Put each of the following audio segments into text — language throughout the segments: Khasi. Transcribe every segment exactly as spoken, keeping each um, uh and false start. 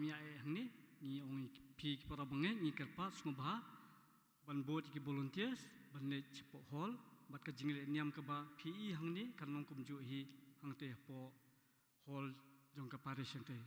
Mih ïa hangne, ngi ong ïa phi ki para bangeit, ngi kyrpad sngewbha ban bud ïa ki volunteers ban leit shapoh hall, bad ka jingleh niam kaba phi i hangne kan long kumjuh hi hangtei hapoh hall jong ka parish hangtei.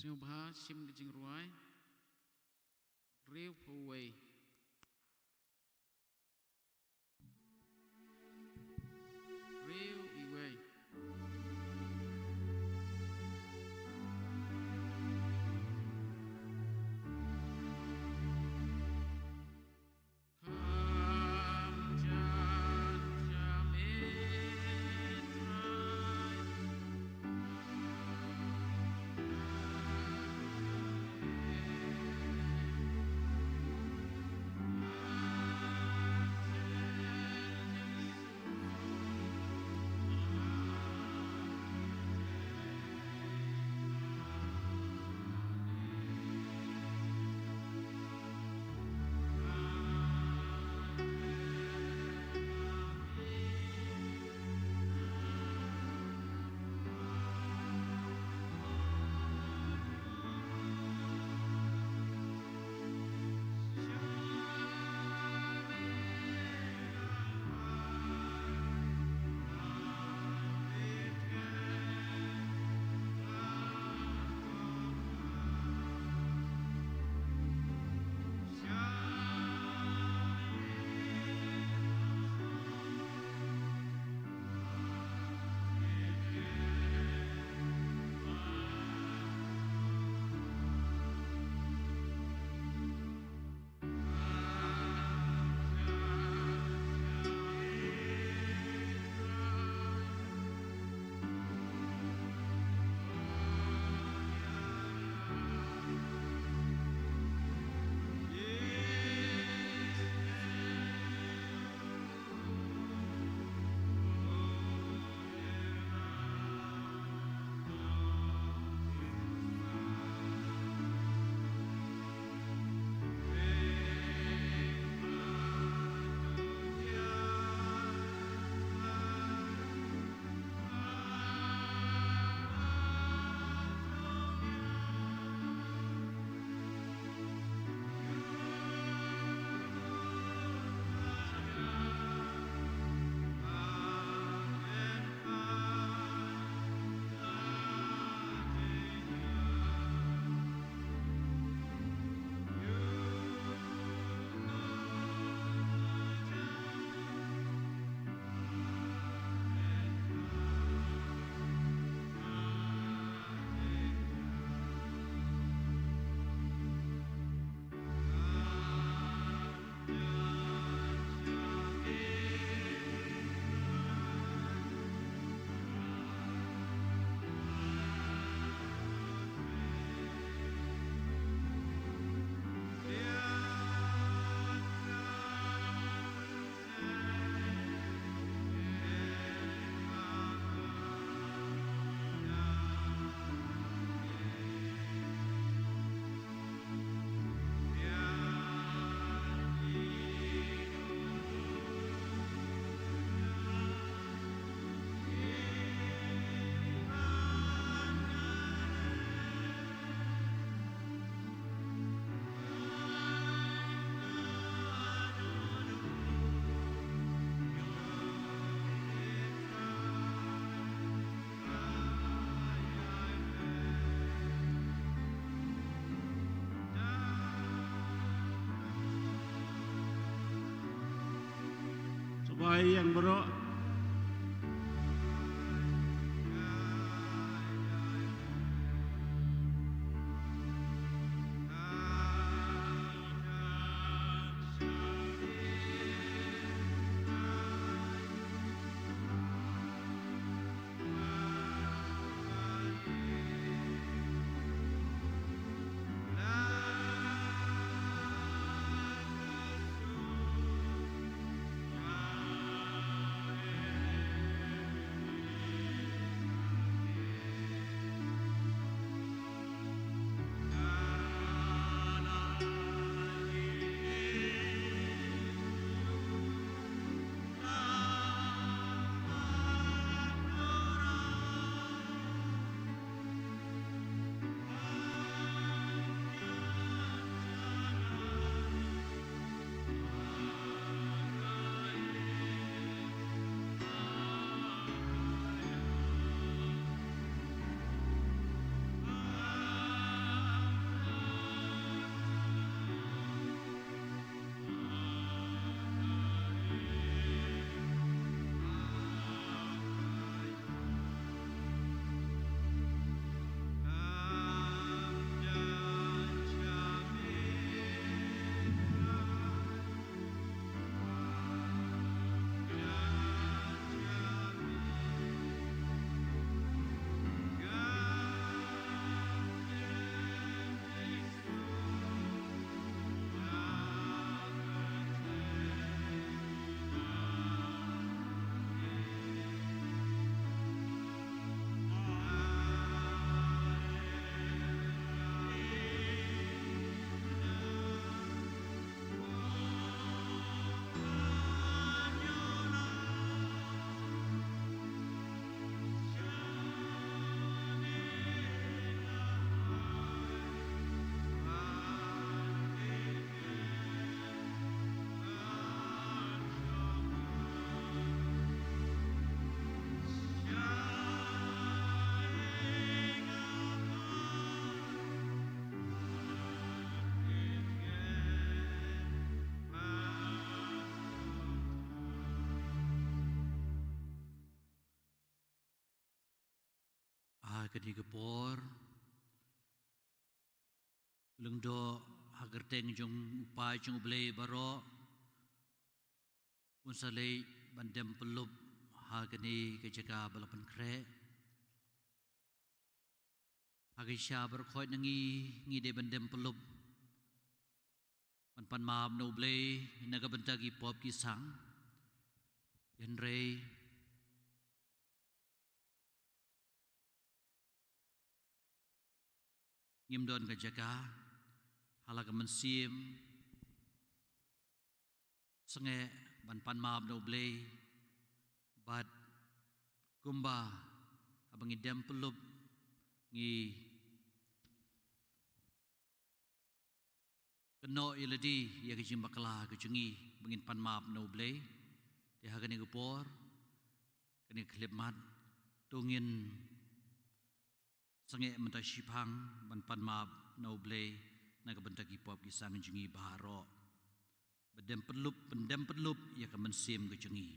Sngewbha shim ka jingrwai. Hynriewphew wei. Hynriew wei. Sngewbha ïa ngi baroh. Kane ka por, u lyngdoh ha kyrteng jong u Kpa jong u Blei baroh, un sa leit ban dem pynlup ha kane ka jaka ba la pynkhreh. Ha ka shisha baroh khoit na ngi, ngi dei ban dem pynlup ban pan map na u Blei na ka bynta ki pop ki sang. Hynrei ngim don ka jaka ha la ka mynsiem sngewbha ban pan map na u Blei. Bad kumba haba ngi dem pynlup, ngi kynnoh ïa lade ïa ka jingbakla ka jong ngi ba ngin pan map na u Blei. Te ha kane ka por, kane ka khyllipmat, to ngin sangeh mynta shiphang ban pan map na u Blei na ka bynta ki pop ki sang jong ngi baroh. Ban dem pynlup, ban dem pynlup ïa ka mynsiem ka jong ngi.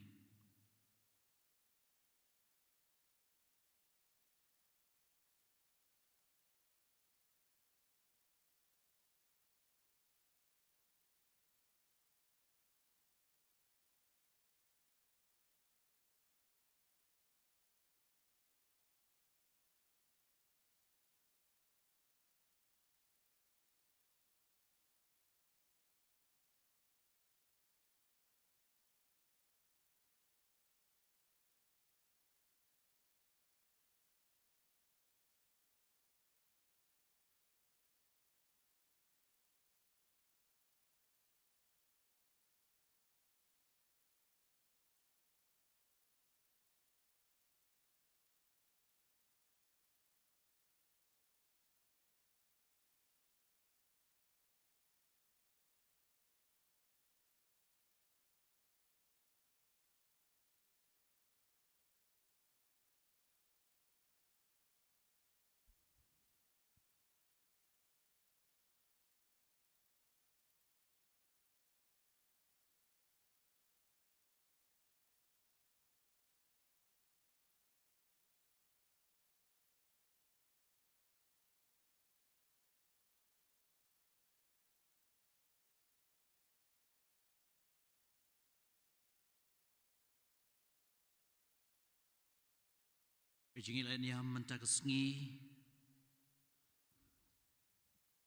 Ka jingïaid lynñiam mynta ka sngi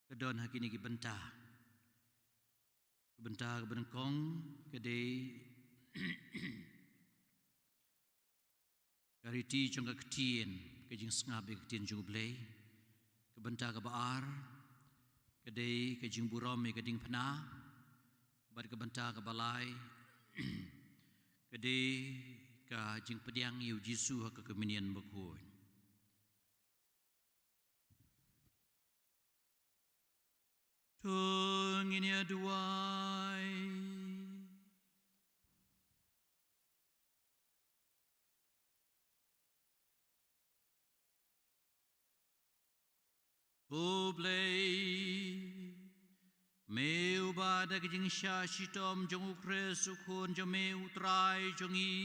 ka don ha kine ki bynta. Ka bynta kaba nyngkong ka dei ka riti jong ka ktien, ka jingsngap ïa ka ktien jong u Blei. Ka bynta kaba ar ka dei ka jingburom ïa ka diengphna. Bad ka bynta kaba lai ka dei ka jingpdiang ïa u Jisu ha ka Komunion Bakhuid. To ngin ïa duwai. Ko Blei, me uba da ka jingshah shitom jong u Khrist u Khun jong me u Trai jong ngi,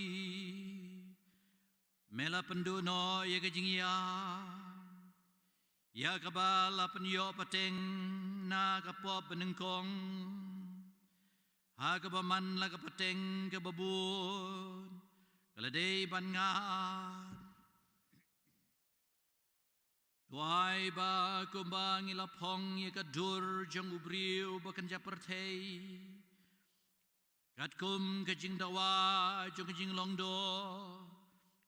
me la pynduh noh ïa ka jingïap ïa kaba la pynïoh pateng na ka pop banyngkong, ha kaba man la ka pateng kaba bun ka la dei ban ngat. To ai ba kumba ngi la phong ïa ka dur jong u briew ba kynja pyrthei katkum ka jingdawa jong ka jinglong doh,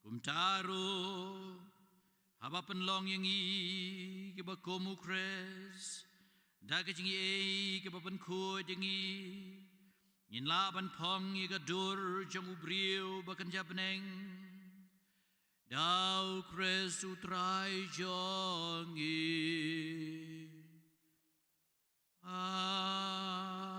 kumta ruh haba pynlong ïa ngi kiba kum u Khrist da ka jingïeit kaba pynkhuid ïa ngi, ngin lah ban phong ïa ka dur jong u briew ba kynja bneng. Da u Khrist u Trai jong ngi. Amen.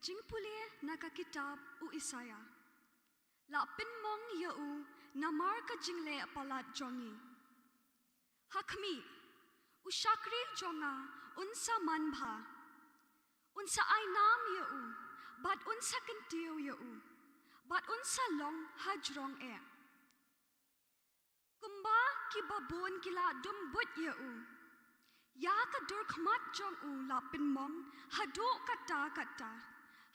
Jingpule na ka kitab u Isaiah. La pynmong ïa u namar ka jingleh palat jong ngi. Ha khmih, u shakri jong nga un sa man bha. Un sa ai nam ïa u, bad un sa kyntiew ïa u, bad un sa long ha jrong eh. Kumba ki babun ki la dum buit ïa u, ïa ka dur khmat jong u la pynmong haduh katta katta,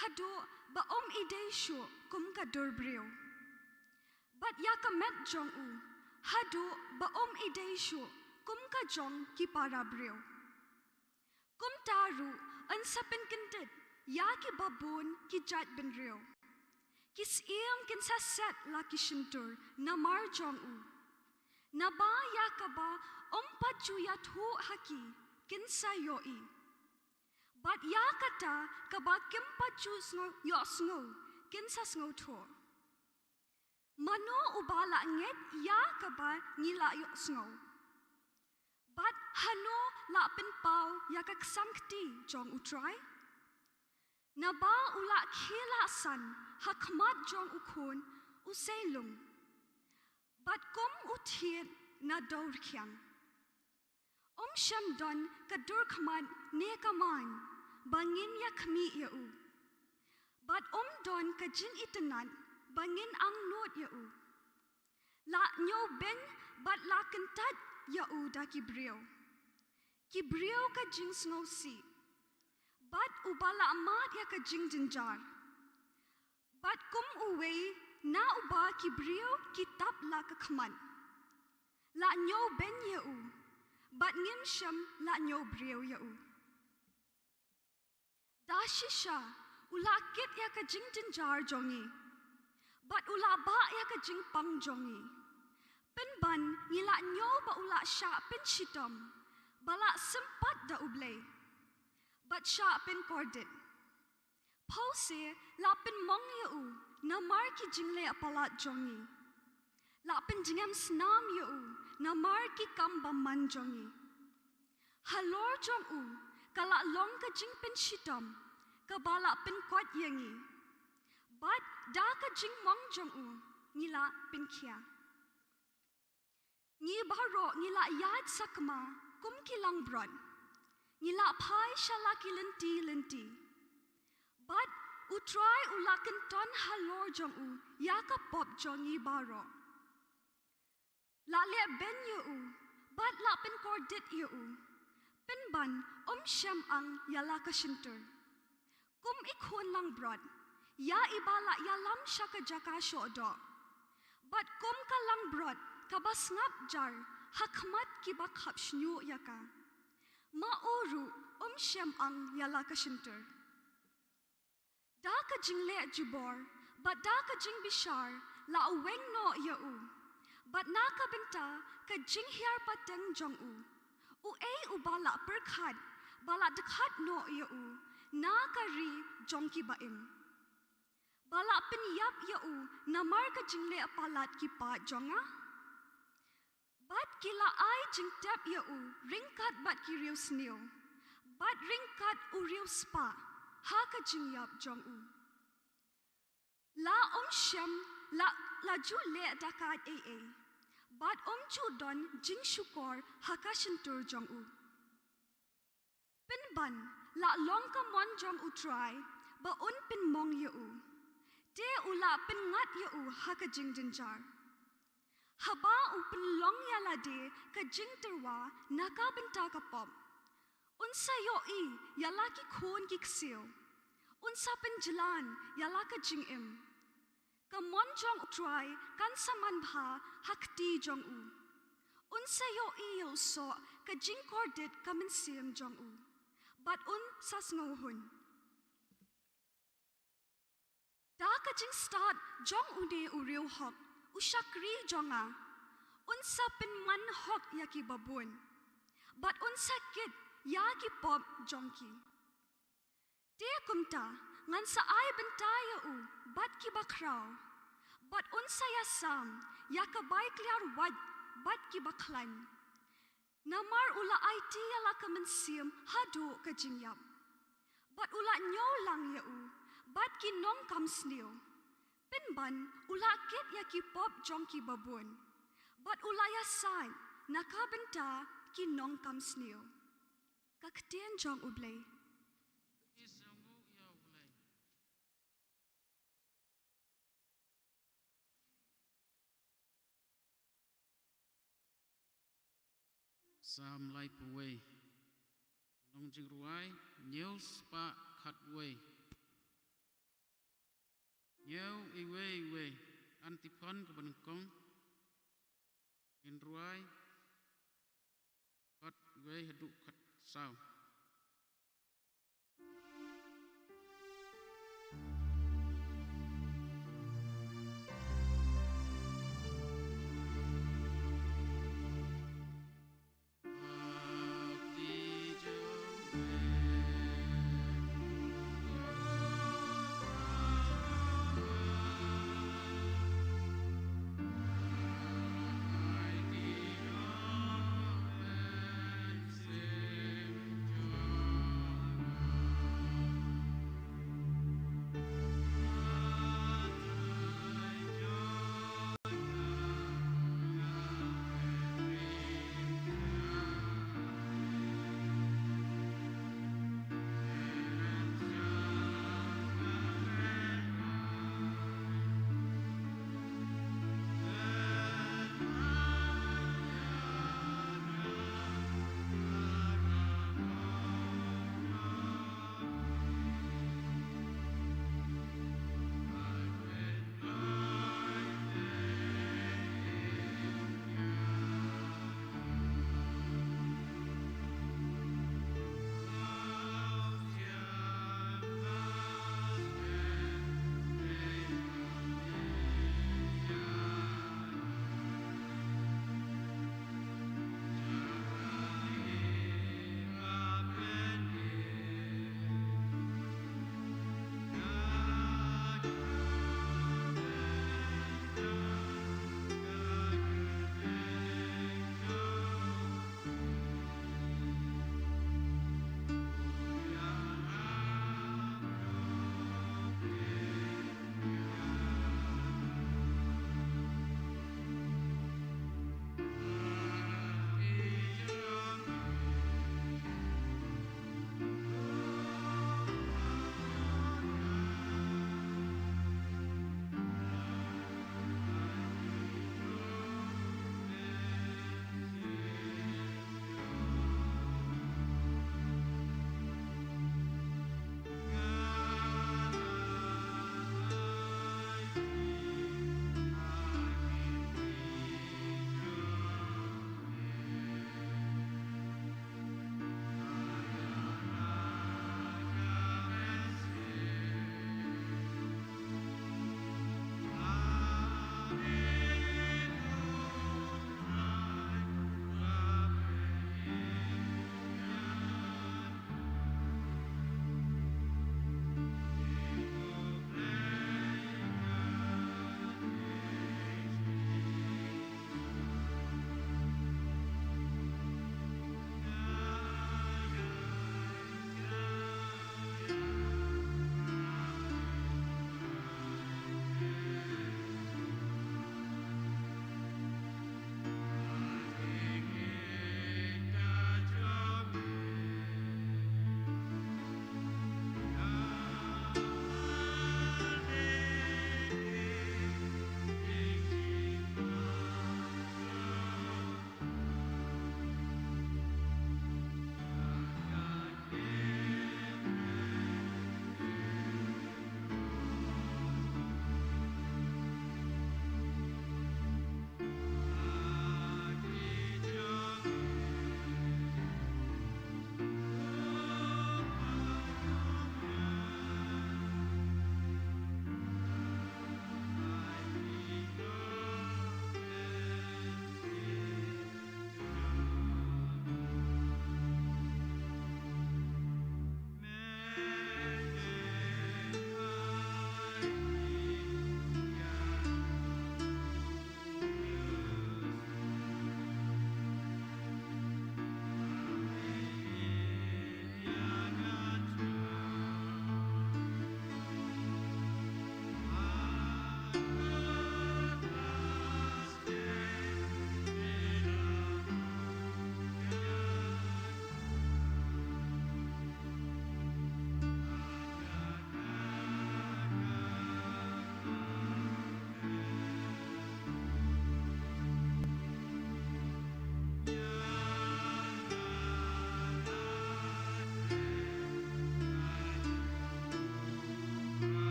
haduh ba um ïadei shuh kum ka dur briew. Bad ïa ka met jong u, haduh ba um ïadei shuh kum ka jong ki para briew. Kumta ruh yn sa pynkyndit ïa ki babun ki jait bynriew. Ki syiem kin sa set la ki shyntur namar jong u. Naba ïa kaba um pat ju ïathuh ha ki kin sa ïohi. Bad ïa kata kaba kim pat ju sngew, ïohsngew, kin sa sngewthuh. Mano uba la ngeit ïa kaba ngi la ïohsngew? Bad hano la pynpaw ïa ka ksang kti jong U Trai? Naba u la khie la san ha khmat jong u khun u seilung. Bad kum u thied na dewrkhiang. Um shym don ka dur khmat ne ka main ba ngin ïa khmih ïa u. Bad um don ka jingitynnad ba ngin angnud ïa u. La ñiewbeiñ bad la kyntait ïa u da ki briew. Ki briew ka jingsngewsih. Bad uba la mad ïa ka jingjynjar. Bad kum uwei na uba ki briew ki tap la ka khmat. La ñiewbeiñ ïa u. Bad ngim shym la ñiewbriew ïa u. Da shisha, u la kit ïa ka jingjynjar jong ngi. Bad u la bah ïa ka jingpang jong ngi. Pynban ngi la ñiew ba u la shah pynshitom. Ba la sympat da U Blei. Bad shah pynkordit. Pause la pynmong ïa u, namar ki jingleh palat jong ngi. La pynjngem snam ïa u, namar ki kam bymman jong ngi. Halor jong u, ka la long ka jingpynshitom, kaba la pynkoit ïa ngi. Bad da ka jingmong jong u, ngi la pynkhia. Ngi baroh ngi la ïaid sakma kum ki langbrot. Ngi la phai sha la ki lynti lynti. Bad U Trai u la kynton halor jong u ïa ka pop jong ngi baroh. La leh beiñ ïa u, bad la pynkordit ïa u. Pynban um shym ang ïa la ka shyntur. Kum i khun langbrot, ïa iba la ïalam sha ka jaka shoh doh. Bad kum ka langbrot, kaba sngap jar, ha khmat kiba khap shñiuh ïa ka. Ma u ruh, um shym ang ïa la ka shyntur. Da ka jingleh jubor, bad da ka jingbishar, la weng noh ïa u. Bad na ka bynta, ka jinghiar pateng jong u. Uei uba la pyrkhat, ba la dkhat noh ïa u, na ka ri jong ki ba-im. Ba la pynïap ïa u, namar ka jingleh palat ki paid jong nga. Bad ki la ai jingtep ïa u, ryngkat bad ki riewsniew. Bad ryngkat u riewspah, ha ka jingïap jong u. La um shym, la, la ju leh da ka ei ei. Bad um ju don jingshukor ha ka shyntur jong u. Pynban, la long ka mon jong U Trai, ba un pynmong ïa u. Te u la pynngat ïa u ha ka jingjynjar. Haba u pynlong ïa lade ka jingtyrwa na ka bynta ka pop. Un sa ïohi ïa la ki khun ki ksiew. Un sa pynjlan ïa la ka jingim. Ka mon jong U Trai kan sa man bha ha kti jong u. Un sa ïohi ïa u soh ka jingkordit ka mynsiem jong u. Bad un sa sngewhun. Da ka jingstad jong une u riewhok, u shakri jong nga, un sa pynman hok ïa ki babun. Bad un sa kit ïa ki pop jong ki. Te kumta, ngan sa ai bynta ïa u, bad ki bakhraw. Bad un sa ïasam, ïa ka bai kliar wait, bad ki bakhlaiñ. Namar u la aiti ïa la ka mynsiem, haduh ka jingïap. Bad u la ñiew lang ïa u, bad ki nongkam sniew. Pynban u la kit ïa ki pop jong ki babun, bad u la ïasaid na ka bynta ki nongkam sniew. Ka ktien jong U Blei. Salm laiphew wei. Nongjingrwai hynñiew spah khatwei. Hynñiew, iwei iwei. Antiphon kaba nyngkong. Ngin rwai khatwei haduh khatsaw.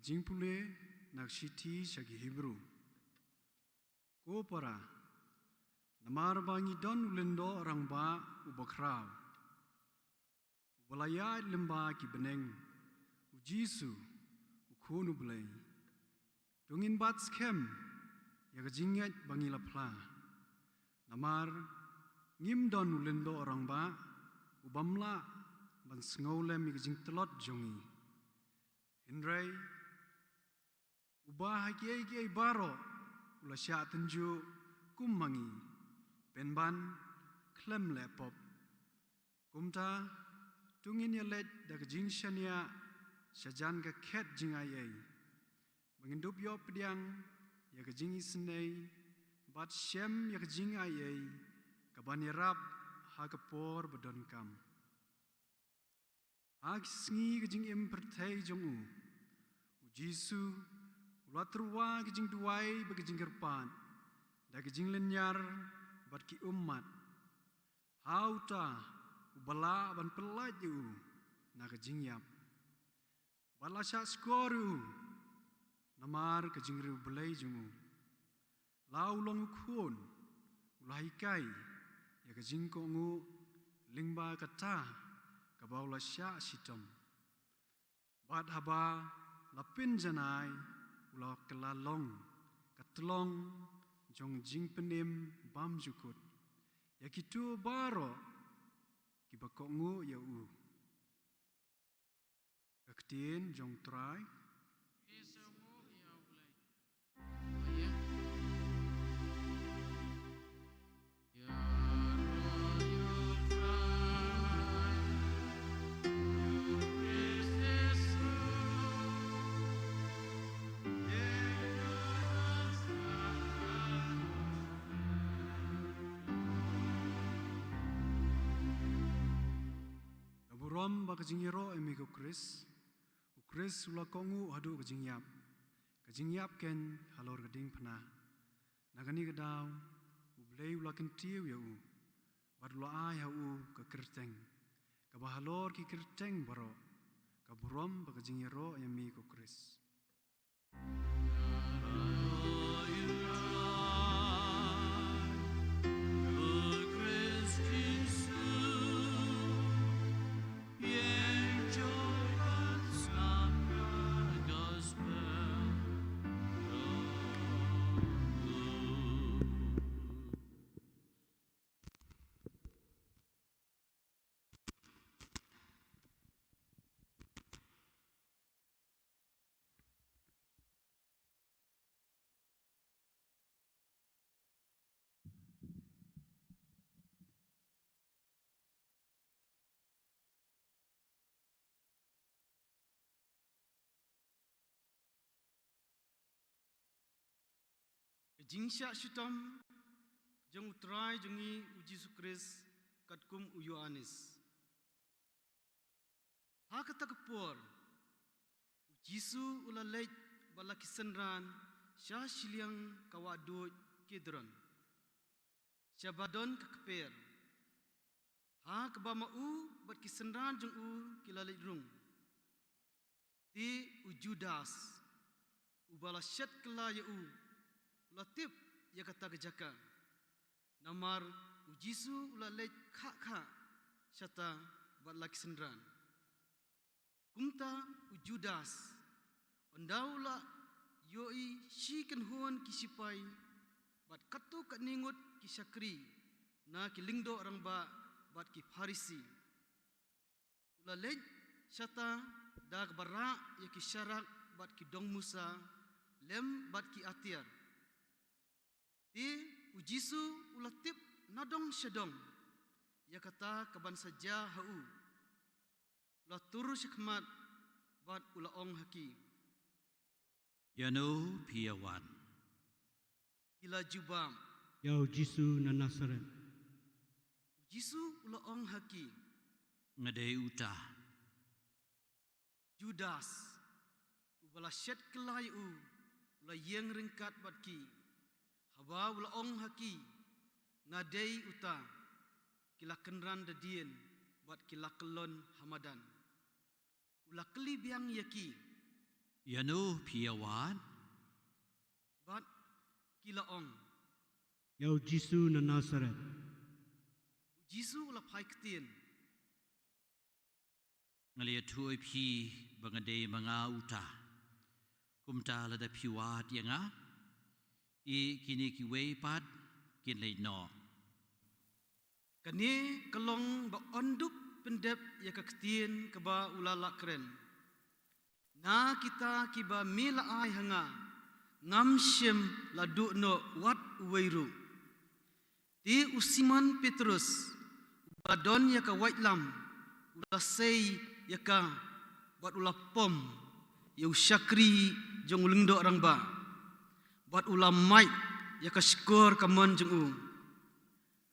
Jingpule na ka shithi sha ki Hebru. Ko para, namar ba ngi don u lyngdoh rangbah uba khraw, uba la ïaid lyngba ki bneng, u Jisu, u Khun u Blei. To ngin bat skhem ïa ka jingngeit ba ngi la phla. Namar ngim don u lyngdoh rangbah ubym lah ban sngewlem ïa ka jingtlot jong ngi. Hynrei uba ha kiei kiei baroh u la shah tynjuh kum ma ngi, pynban khlem leh pop. Kumta, to ngin ïaleit da ka jingshaniah shajan ka khet jingaiei, ba ngin dup ïoh pdiang ïa ka jingisynei bad shem ïa ka jingaiei kaban ïarap ha ka por ba donkam. Ha ki sngi ka jingim pyrthei jong u, u Jisu u la tyrwa ka jingduwai bad ka jingkyrpad da ka jinglynñiar bad ki ummat. Ha uta uba lah ban pyllait ïa u na ka jingïap, bad la shah shkor ïa u namar ka jingriewblei jong u. La u long u khun, u la hikai ïa ka jingkohnguh lyngba kata kaba u la shah shitom. Bad haba la pynjanai, u la kylla long ka tlong jong jingpynim bymjukut ïa kito baroh kiba kohnguh ïa u. Ka ktien jong Trai. Ka burom bad ka jingïaroh ïa me ko Khrist. U Khrist u la kohnguh haduh ka jingïap, ka jingïap keiñ halor ka diengphna. Na kane ka daw, U Blei u la kyntiew ïa u, bad u la ai ha u ka kyrteng kaba halor ki kyrteng baroh, ka burom bad ka jingïaroh ïa me ko Khrist. Ka jingshah shitom jong U Trai jong ngi U Jisu Khrist katkum u Ïoannis. Ha kata ka por, U Jisu u la leit bad la ki synran sha shiliang ka wahduid Kidron, sha ba don ka kper, ha kaba ma u bad ki synran jong u ki la leit rung. Te u Judas, uba la shet kylla ïa u, u la tip ïa kata ka jaka, namar U Jisu u la leit khah khah shata bad la ki synran. Kumta u Judas, ynda u la ïohi shi kynhun ki shipai bad katto katne ngut ki shakri na ki lyngdoh rangbah bad ki Pharisi, u la leit shata da kaba rah ïa ki sharak bad ki dong musa lem bad ki atiar. Te U Jisu u la tip nadong shadong ïa kata kaban sa jia ha u. U la tur shakhmat bad u la ong ha ki, "Ïano phi ïa wan?" Ki la jubab, "Ïa u Jisu na Nasaret." U Jisu u la ong ha ki, "Nga dei uta." Judas, uba la shet kylla ïa u, u la ïeng ryngkat bad ki. Haba u la ong ha ki, "Nga dei uta," ki la kynran da dien bad ki la kyllon ha madan. U la kylli biang ïa ki, Ïano phi ïa wad? Bad ki la ong, ïa u Jisu na Nasaret. U Jisu u la phai ktien, nga la ïathuh ïa phi ba nga dei ma nga uta. Kumta lada phi wad ïa nga, ïa kine kiwei pat kin leit noh. Kane ka long ba yn dup pyndep ïa ka ktien kaba u la lah kren. Na kita kiba me la ai ha nga, ngam shym la duh noh wat uwei ruh. Te u Simon Petrus, uba don ïa ka waitlam, u la sei ïa ka, bad u la pom ïa u shakri jong u lyngdoh rangbah, bad u la mait ïa ka shkor kamon jong u.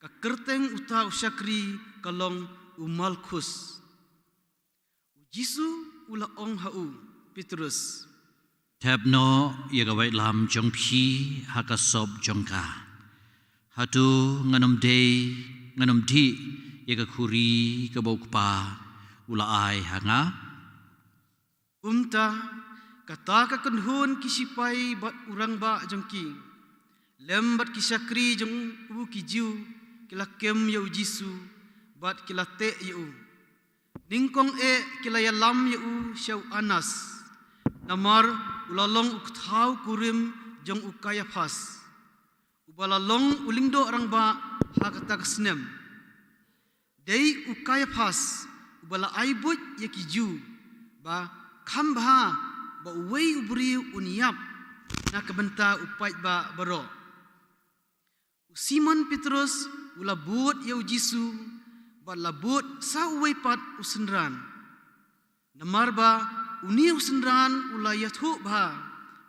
Ka kyrteng uta u shakri ka long u Malkus. U Jisu u la ong ha u Petrus, thep noh ïa ka waitlam jong phi ha ka sop jong ka. Hato ngan ym dei, ngan ym dih ïa ka khuri kaba u Kpa u la ai ha nga? Kumta, kata ka kynhun ki shipai bad u rangbah jong ki, lem bad ki shakri jong u ki Jiw, ki la kem ïa u Jisu, bad ki la teh ïa u. Nyngkong eh ki la ïalam ïa u sha u Anas, namar u la long u kthaw kurim jong u Kaiaphas, uba la long u lyngdoh rangbah ha kata ka snem. Dei u Kaiaphas uba la ai buit ïa ki Jiw, ba kham bha ba uwei u briew un ïap na ka bynta u paidbah baroh. U Simon Petrus u la bud ïa u Jisu, bad la bud sa uwei pat u synran. Namar ba une u synran u la ïathuh bha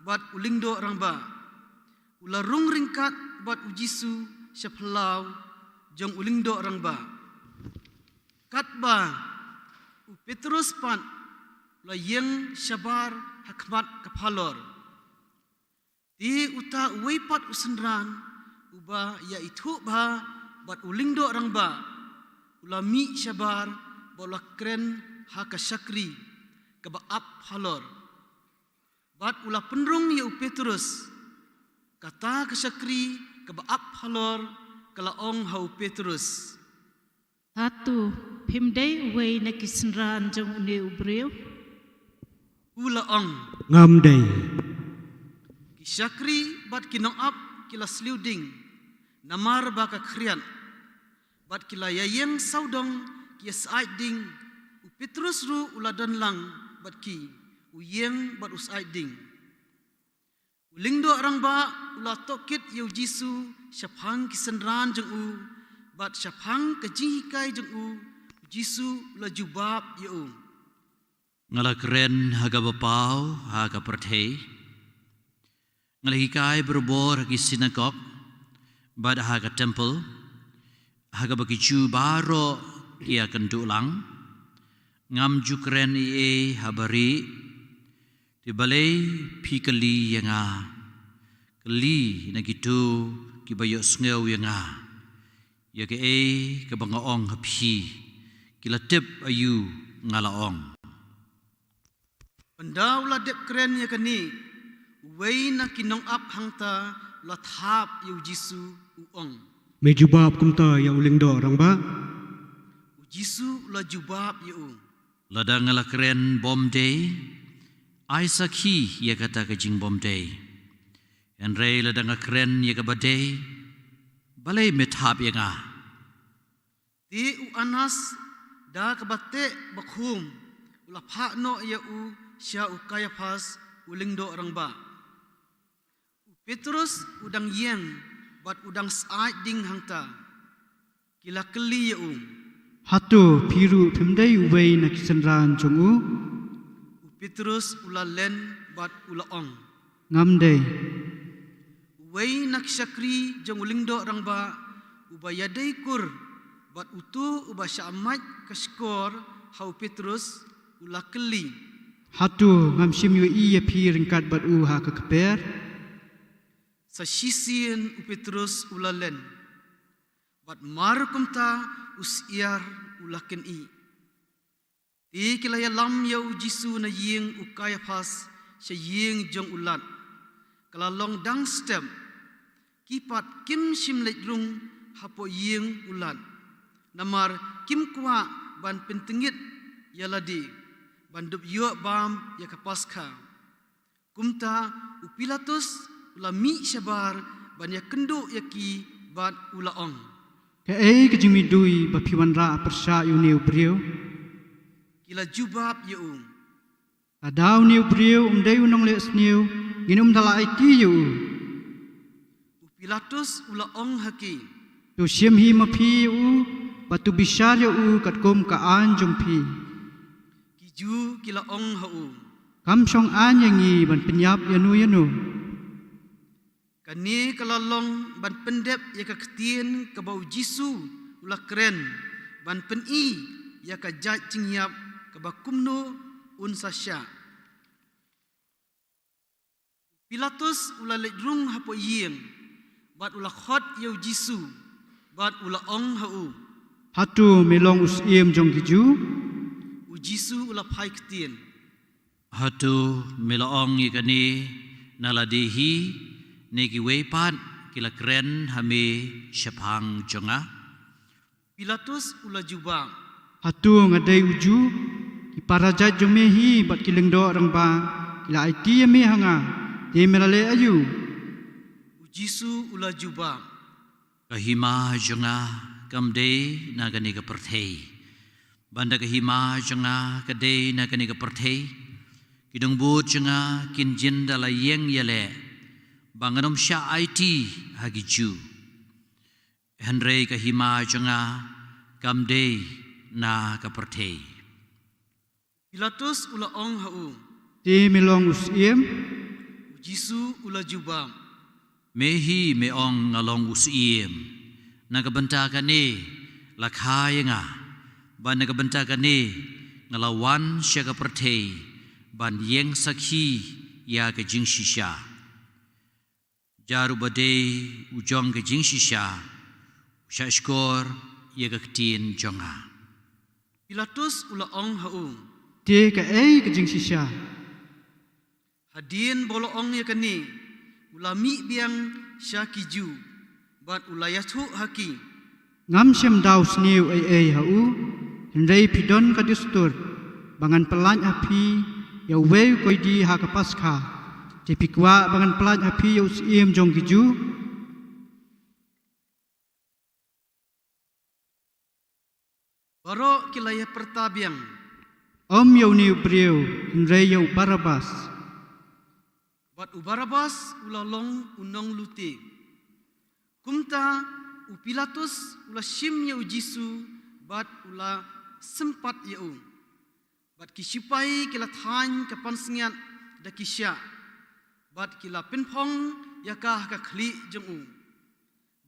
bad u lyngdoh rangbah, u la rung ryngkat bad u Jisu sha phyllaw jong u lyngdoh rangbah. Katba u Petrus pat u la ïeng shabar ha khmat ka phalor. Te uta uwei pat u synran, uba ïaithuh bha bad u lyngdoh rangbah, u la mih shabar bad u la kren ha ka shakri kaba ap halor. Bad u la pynrung ïa u Petrus. Kata ka shakri kaba ap halor ka la ong ha u Petrus, hato phim dei uwei na ki synran jong une u briew? U la ong, ngam dei. Ki shakri bad ki nongap ki la sliew ding namar ba ka khriat, bad ki la ïaïeng sawdong ki ïasyaid ding. U Petrus ruh u la don lang bad ki, u ïeng bad u syaid ding. U lyngdoh rangbah u la tohkit ïa u Jisu shaphang ki synran jong u bad shaphang ka jinghikai jong u. U Jisu u la jubab ïa u, nga la kren ha kaba paw ha ka pyrthei. Nga la hikai barabor ha ki synagog bad ha ka templ, ha kaba ki Jiw baroh ki ïakynduh lang. Ngam ju kren ei ei ha barieh. Te balei phi kylli ïa nga? Kylli na kito kiba ïohsngew ïa nga. Ïa kaei kaba nga ong ha phi, ki la tip aïu nga la ong. Ynda u la dep kren ïa kane, uwei na ki nongap hangta u la thap ïa u Jisu, u ong, me jubab kumta ïa u lyngdoh rangbah? U Jisu u la jubab ïa u, lada nga la kren bymdei, ai sakhi ïa kata ka jingbymdei. Hynrei lada nga kren ïa kaba dei, balei me thap ïa nga? Te u Anas, da kaba teh bakhum, u la phah noh ïa u sha u Kaiaphas u lyngdoh rangbah. U Petrus u dang ïeng bad u dang syaid ding hangta. Ki la kylli ïa u, hato phi ruh phim dei uwei na ki synran jong u? U Petrus u la len bad u la ong, ngam dei. Uwei na ki shakri jong u lyngdoh rangbah, uba ïadei kur bad uto uba shah mait ka shkor ha u Petrus, u la kylli, hato ngam shym ïohi ïa phi ryngkat bad u ha ka kper? Sa shisien u Petrus u la len, bad mar kumta u syiar u la kynih. Te ki la ïalam ïa u Jisu na ïing u Kaiaphas sha ïing jong u lat, ka la long dang step. Ki pat kim shym leit rung hapoh ïing u lat, namar kim kwah ban pyntngit ïa lade ban dup ïoh bam ïa ka Paskha. Kumta u Pilatus u la mih shabar ban ïakynduh ïa ki bad u la ong, "Kaei ka jingmih dui ba phi wanrah pyrshah ïa une u briew?" Ki la jubab ïa u, "Lada une u briew um dei u nongleh sniew, ngin ym da la aiti ïa u." U Pilatus u la ong ha ki, "To shim hi ma phi ïa u bad to bishar ïa u katkum ka aiñ jong phi." Ki Jiw ki la ong ha u, "Kam shong aiñ ïa ngi ban pynïap ïano ïano." Kane ka la long ban pyndep ïa ka ktien kaba u Jisu u la kren, ban pyni ïa ka jait jingïap kaba kumno un sa shah. Pilatus u la leit rung hapoh ïing bad u la khot ïa u Jisu bad u la ong ha u, "Hato me long u syiem jong ki Jiw?" U Jisu u la phai ktien, "Hato me la ong ïa kane na lade hi, ne kiwei pat ki la kren ha me shaphang jong nga?" Pilatus u la jubab, "Hato nga dei u Jiw? Ki para jait jong me hi bad ki lyngdoh rangbah ki la aiti ïa me ha nga, te me la leh aïu?" U Jisu u la jubab, "Ka hima jong nga kam dei na kane ka pyrthei, bad lada ka hima jong nga ka dei na kane ka pyrthei, ki dongbud jong nga kin jin da la ïeng ïaleh ba ngan ym shah aiti ha ki Jiw. Hynrei ka hima jong nga kam dei na ka pyrthei." Pilatus u la ong ha u, "Te me long u syiem?" U Jisu u la jubab, "Me hi me ong nga long u syiem. Na ka bynta kane la kha ïa nga, bad na ka bynta kane nga la wan sha ka pyrthei ban ïeng sakhi ïa ka jingshisha. Jar uba dei u jong ka jingshisha u shah shkor ïa ka ktien jong nga." Pilatus u la ong ha u, "Te kaei ka jingshisha?" Hadien ba u la ong ïa kane, u la mih biang sha ki Jiw bad u la ïathuh ha ki, "Ngam shym da u sniew ei ei ha u, hynrei phi don ka dustur ba ngan pyllait ha phi ïa uwei u koidi ha ka Paskha, te phi kwah ba ngan pyllait ha phi ïa u syiem jong ki Jiw?" Baroh ki la ïapyrta biang, "Ym ïa une u briew, hynrei ïa u Barabbas." Bad u Barabbas u la long u nonglute. Kumta u Pilatus u la shim ïa u Jisu bad u la sympat ïa u. Bad ki shipai ki la thaiñ ka pansngiat da ki shiah, bad ki la pynphong ïa ka ha ka khlieh jong u.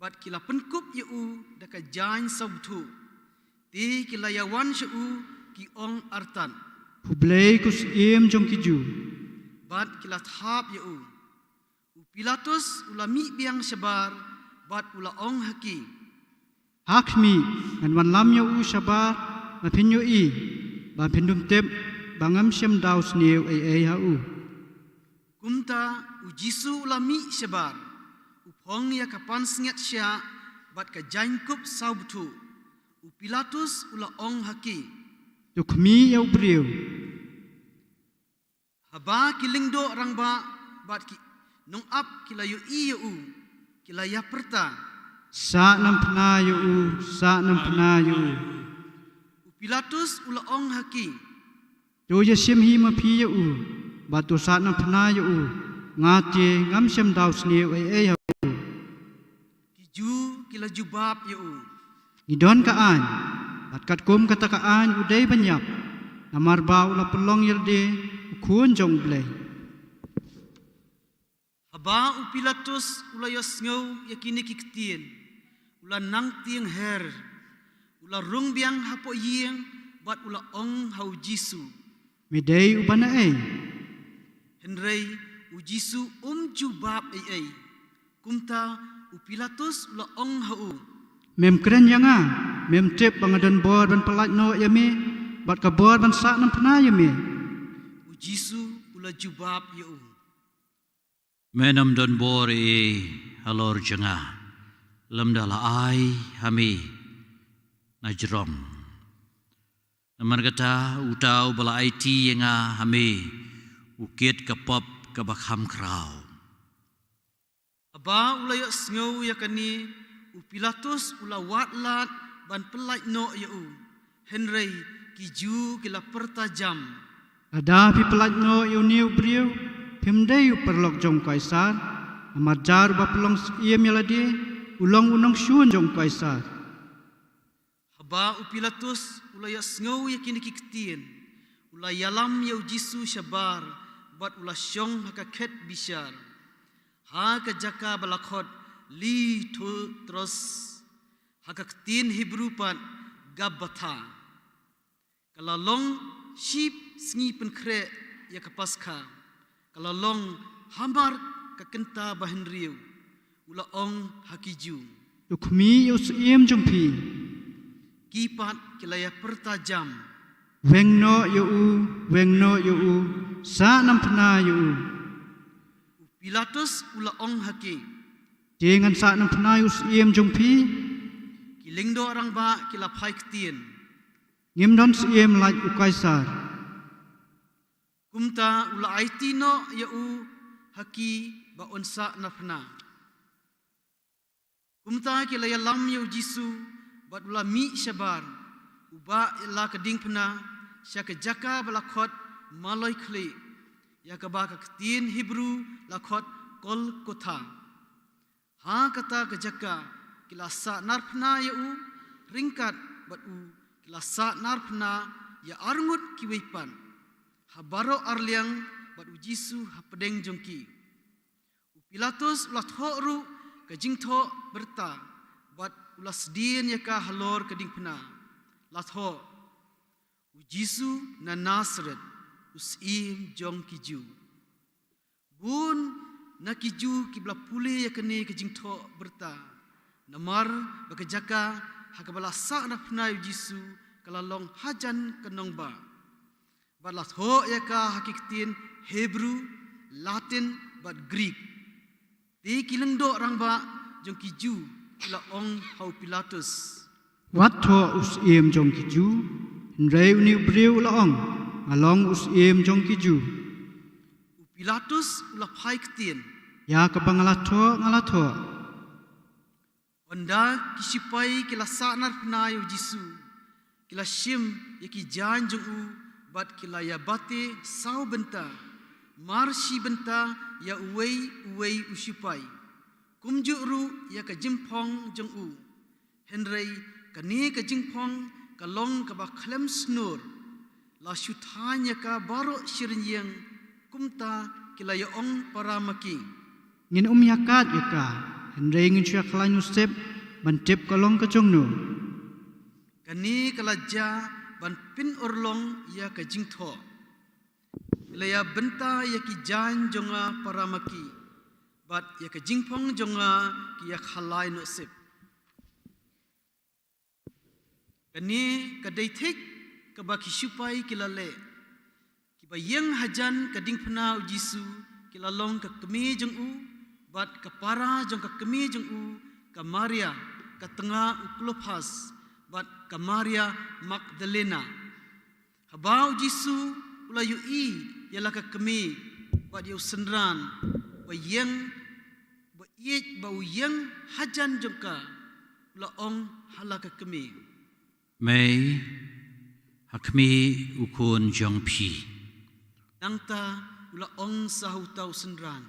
Bad ki la pynkup ïa u da ka jaiñ sawbthuh. Te ki la ïawan sha u ki ong artat, "Khublei ko syiem jong ki Jiw." Bad ki la thap ïa u. U Pilatus u la mih biang shabar bad u la ong ha ki, "Ha khmih, ngan wanlam ïa u shabar ba phin ïohi, ba phin ym tip ba ngam shym da u sniew ei ei ha u." Kumta u Jisu u la mih shabar, u phong ïa ka pansngiat shiah bad ka jaiñkup sawbthuh. U Pilatus u la ong ha ki, "To khmih ïa u briew." Haba ki lyngdoh rangbah bad ki nongap ki la ïohi ïa u, ki la ïapyrta, "Sah nangphna ïa u, sah nangphna ïa u." U Pilatus u la ong ha ki, "To ïashim hi ma phi ïa u, bad to sah nangphna ïa u, nga te ngam shym da u sniew ei ei ha u." Ki Jiw ki la jubab ïa u, "Ngi don ka aiñ, bad katkum kata ka aiñ u dei ban ïap, namar ba u la pynlong ïa lade u khun jong U Blei." Haba u Pilatus u la ïohsngew ïa kine ki ktien, u la nang tieng her, u la rung biang hapoh ïing bad u la ong ha u Jisu, "Me dei uba naei?" Hynrei u Jisu um jubab ei ei. Kumta u Pilatus u la ong ha u, "Mem kren ïa nga? Mem tip ba nga don bor ban pyllait noh ïa me, bad ka bor ban sah nangphna ïa me?" U Jisu u la jubab ïa u. Me nym don bor ei ei halor jong nga, lymda la ai ha me na jrong. Namar kata uta uba la aiti ïa nga ha me u kit ka pop kaba kham khraw. Haba u la ïohsngew ïa kane, u Pilatus u la wad lad ban pyllait noh ïa u. Hynrei ki Jiw ki la pyrta jam, lada phi pyllait noh ïa une u briew, phim dei u paralok jong u Kaisar. Namar jar uba pynlong syiem ïa lade u long u nongshun jong u Kaisar. Haba u Pilatus u la ïohsngew ïa kine ki ktien, u la ïalam ïa u Jisu shabar bad u la shong ha ka khet bishar, ha ka jaka ba la khot Lithotrophos, ha ka ktien Hebru pat Gabbatha. Ka la long shi sngi pynkhreh ïa ka Paskha. Ka la long hamar ka kynta ba hynriew. U la ong ha ki Jiw, to khmih ïa u syiem jong phi. Ki pat ki la ïa pyrta jam, weng noh ïa u, weng noh ïa u, sah namphna ïa u. U Pilatus u la ong ha ki, te ngan sah namphna ïa u syiem jong phi? Ki lyngdoh rangbah ki la phai ktien, ngim don syiem lait u Kaisar. Kumta u la aiti noh ïa u ha ki ba un sah namphna. Kumta ki la ïalam ïa u Jisu bad u la mih shabar, u bah ïa la ka diengphna, sha ka jaka ba la khot Maloi Khlieh, ïa kaba ka ktien Hebru la khot Golgotha. Ha kata ka jaka ki la sah narphna ïa u, ryngkat bad u ki la sah narphna ïa arngut kiwei pat, ha baroh arliang bad u Jisu hapdeng jong ki. U Pilatus u la thoh ruh ka jingthoh byrta bad u la sdien ïa ka halor ka diengphna, la thoh, U Jisu na Nasaret, u syiem jong ki Jiw. Bun na ki Jiw kiba la pule ïa kane ka jingthoh byrta, namar ba ka jaka ha kaba la sah narphna ïa u Jisu ka la long hajan ka nongbah. Bad la thoh ïa ka ha ki ktien Hebru, Latin bad Greek. Te ki lyngdoh rangbah jong ki Jiw ki la ong ha u Pilatus, wat thoh u syiem jong ki Jiw. Hynrei une u briew u la ong, nga long u syiem jong ki Jiw. U Pilatus u la phai ktien, ïa kaba nga la thoh nga la thoh. Ynda ki shipai ki la sah narphna ïa u Jisu, ki la shim ïa ki jaiñ jong u bad ki la ïa bate saw bynta, mar shi bynta ïa uwei uwei u shipai, kumjuh ruh ïa ka jingphong jong u. Hynrei kane ka jingphong ka long kaba khlem snur. La shu thaiñ ïa ka baroh shi rynïeng. Kumta ki la ïa ong para ma ki, ngin ym ïa kat ïa ka, hynrei ngin shu ïa khlaiñ u sep ban tip ka long ka jong no. Kane ka la jia ban pynurlong ïa ka jingthoh. Ki la ïa bynta ïa ki jaiñ jong nga para ma ki, bad ïa ka jingphong jong nga ki ïa khalai noh sep. Kane ka dei thik kaba ki shipai ki la leh. Kiba ïeng hajan ka diengphna u Jisu ki la long ka kmie jong u, bad ka para jong ka kmie jong u, ka Maria ka tnga u Klopas, bad ka Maria Magdalena. Haba u Jisu u la ïohi ïa la ka kmie bad ïa u synran ba ïeng, ba ïeit ba u ïeng hajan jong ka, u la ong ha la ka kmie, mei, ha khmih u khun jong phi. Nangta u la ong sa ha uta u synran,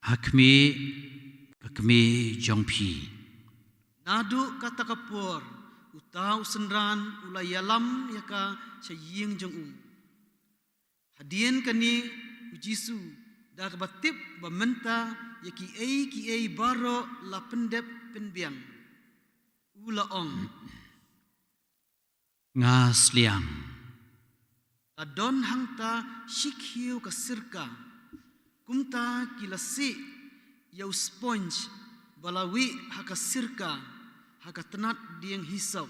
ha khmih ka kmie jong phi. Naduh kata ka por uta u synran u la ïalam ïa ka sha ïing jong u. Hadien kane u Jisu da kaba tip ba mynta ïa kiei kiei baroh la pyndep pynbiang, u la ong, nga sliang. La don hangta shi khiew ka sirka. Kumta ki la sih ïa u sponj ba la wieh ha ka sirka ha ka tnat dieng hisop,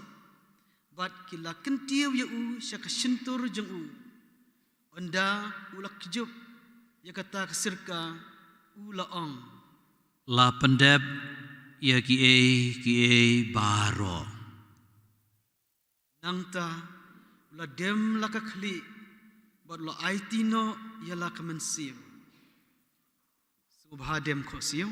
bad ki la kyntiew ïa u sha ka shyntur jong u. Ynda u la kjut ïa kata ka sirka, u la ong, la pyndep ïa kiei kiei baroh. Nangta u la dem la ka khlieh bad u la aiti noh ïa la ka mynsiem. Sngewbha dem khohsiew.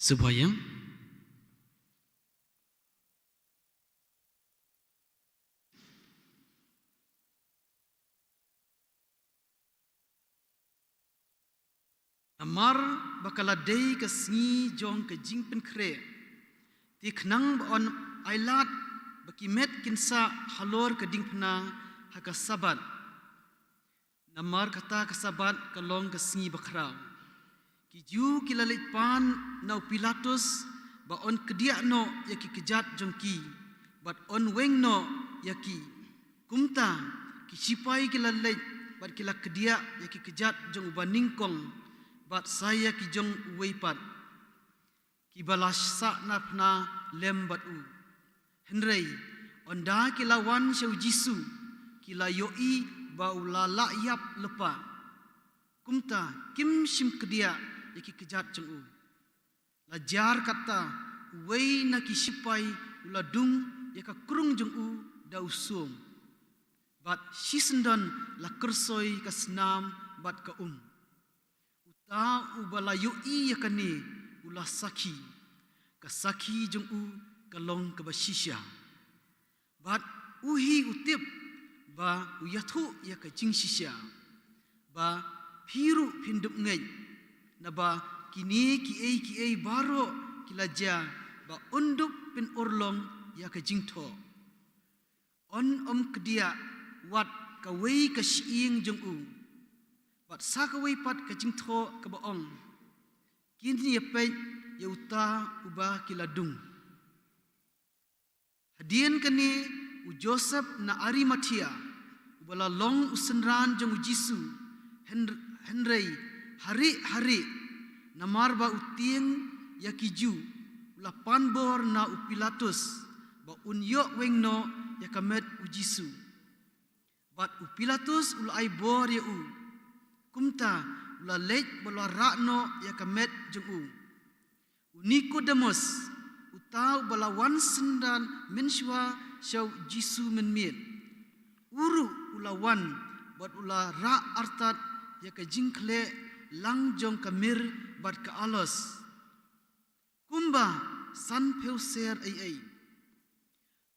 Sngewbha ïa Namar ba ka la dei ka sngi jong ka jingpynkhreh, te khnang ba yn ailad ba ki met kin sah halor ka diengphna ha ka Sabbath. Namar kata ka Sabbath ka long ka sngi bakhraw. Ki Jiw ki la leit pan na u Pilatus ba yn kdiah noh ïa ki kjat jong ki bad yn weng noh ïa ki. Kumta ki shipai ki la leit bad ki la kdiah ïa ki kjat jong u banyngkong bad sa ïa ki jong uwei pat, kiba la sahnarphna lem bad u. Hynrei ynda ki la wan sha u Jisu, ki la ïohi ba u la lah ïap lypa. Kumta kim shym kdiah ïa ki kjat jong u. La jar kata, uwei na ki shipai u la dung ïa ka krung jong u da u sum, bad shisyndon la kyrsoi ka snam bad ka um. Uta uba la ïohi ïa kane u la sakhi. Ka sakhi jong u ka long kaba shisha. Bad u hi u tip ba u ïathuh ïa ka jingshisha, ba phi ruh phin dup ngeit, naba kine kiei kiei baroh ki la jia ba un dup pynurlong ïa ka jingthoh. Yn ym kdiah wat kawei ka shyieng jong u. Bad sa kawei pat ka jingthoh kaba ong, kin ïa peit ïa uta uba ki la dung. Hadien kane u Joseph na Arimathea, uba la long u synran jong u Jisu, hyn-, hynrei harieh harieh, namar ba u tieng ïa ki Jiw, u la pan bor na u Pilatus ba un ïoh weng noh ïa ka met u Jisu. Bad u Pilatus u la ai bor ïa u. Kumta u la leit bad u la rah noh ïa ka met jong u. U Nikodemus, uta uba la wan synran mynshuwa sha u Jisu mynmiet, u ruh u la wan bad u la rah artat ïa ka jingkhleh lang jong ka mir bad ka aloes, kumba sanphew ser ei ei.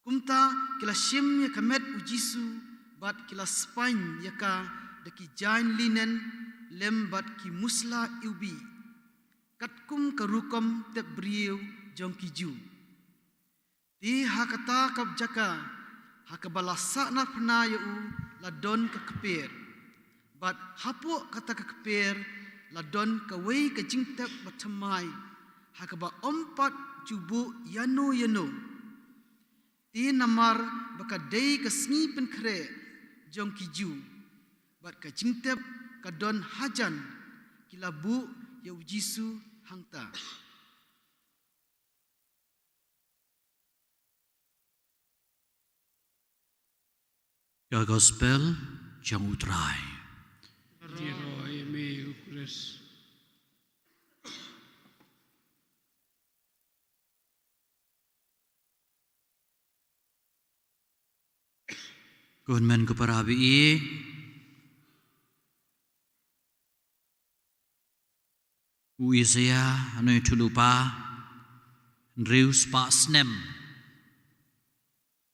Kumta ki la shim ïa ka met u Jisu bad ki la spaiñ ïa ka da ki jaiñ linen lem bad ki musla iwbih, katkum ka rukom tep briew jong ki Jiw. Te ha kata ka jaka ha kaba la sahnarphna ïa u la don ka kper. Bad hapoh kata ka kper la don kawei ka jingtep ba thymmai, ha kaba ym pat ju buh ïano ïano. Te namar ba ka dei ka sngi pynkhreh jong ki Jiw, bad ka jingtep ka don hajan, ki la buh ïa u Jisu hangta. Ka Gospel jong u Trai. Ïaroh ïa me, U Khrist. Ko hynmen ko para baieit, u Isaïah, u nongïathuhlypa, hynriew spah snem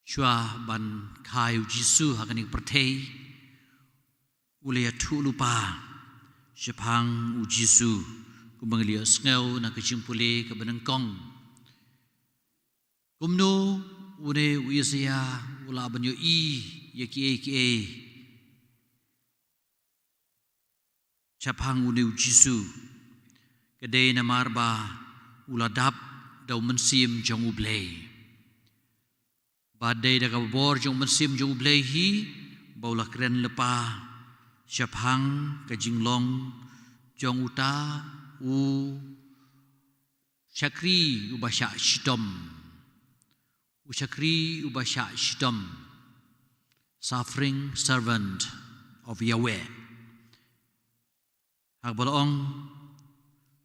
shuwa ban kha ïa u Jisu ha kane ka pyrthei, u la ïathuhlypa shaphang u Jisu, kumba ngi la ïohsngew na ka jingpule kaba nyngkong. Kumno une u Isaïah u lah ban ïohi ïa kiei kiei shaphang une u Jisu, ka dei namar ba u la dap da u Mynsiem jong U Blei. Ba dei da ka bor jong u Mynsiem jong U Blei hi, ba u la kren lypa shaphang ka jinglong jong uta u shakri uba shah shitom. U shakri uba shah shitom. Suffering servant of Yahweh. Ha kaba la ong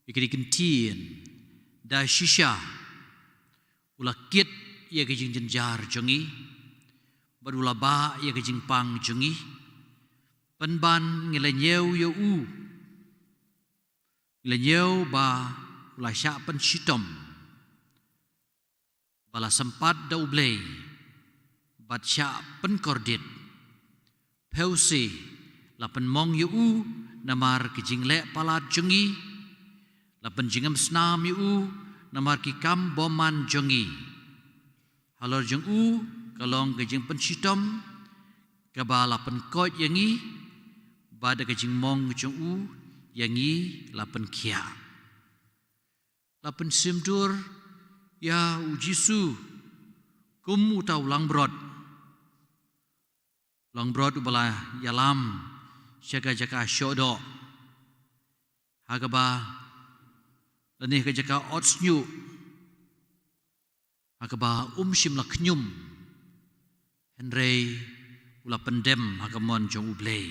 ïa kine ki ktien, da shisha u la kit ïa ka jingjynjar jong ngi, bad u la bah ïa ka jingpang jong ngi. Pynban ngi la ñiew ïa u, ngi la ñiew ba u la shah pynshitom, ba la sympat da U Blei, bad shah pynkordit. Phew se la pynmong ïa u namar ki jingleh palat jong ngi, la pynjingim snam ïa u namar ki kam bymman jong ngi. Halor jong u ka long ka jingpynshitom kaba la pynkoit ïa ngi, bad da ka jingmong jong u ïa ngi la pynkhiah. La pynsymdur ïa u Jisu kum uta u langbrot. Langbrot uba la ïalam sha ka jaka shoh doh, ha kaba, lane ka jaka ot shñiuh, ha kaba um shym la khñium, hynrei u la pyndem ha ka mon jong U Blei.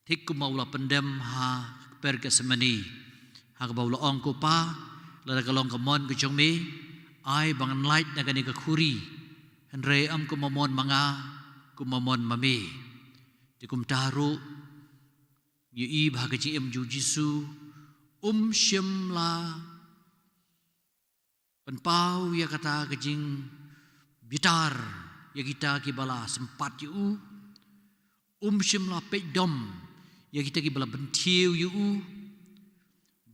Thik kumba u la pyndem ha ka kper Gethsemane, ha kaba u la ong, "Ko Pa, lada ka long ka mon ka jong me, ai ba ngan lait na kane ka khuri, hynrei ym kumba mon ma nga, kumba mon ma me." Te kumta ruh ngi ïohi ba ha ka jingim jong u Jisu, um shym la pynpaw ïa kata ka jingbitar ïa kita kiba la sympat ïa u. Um shym la peit dom ïa kita kiba la bynthiew ïa u.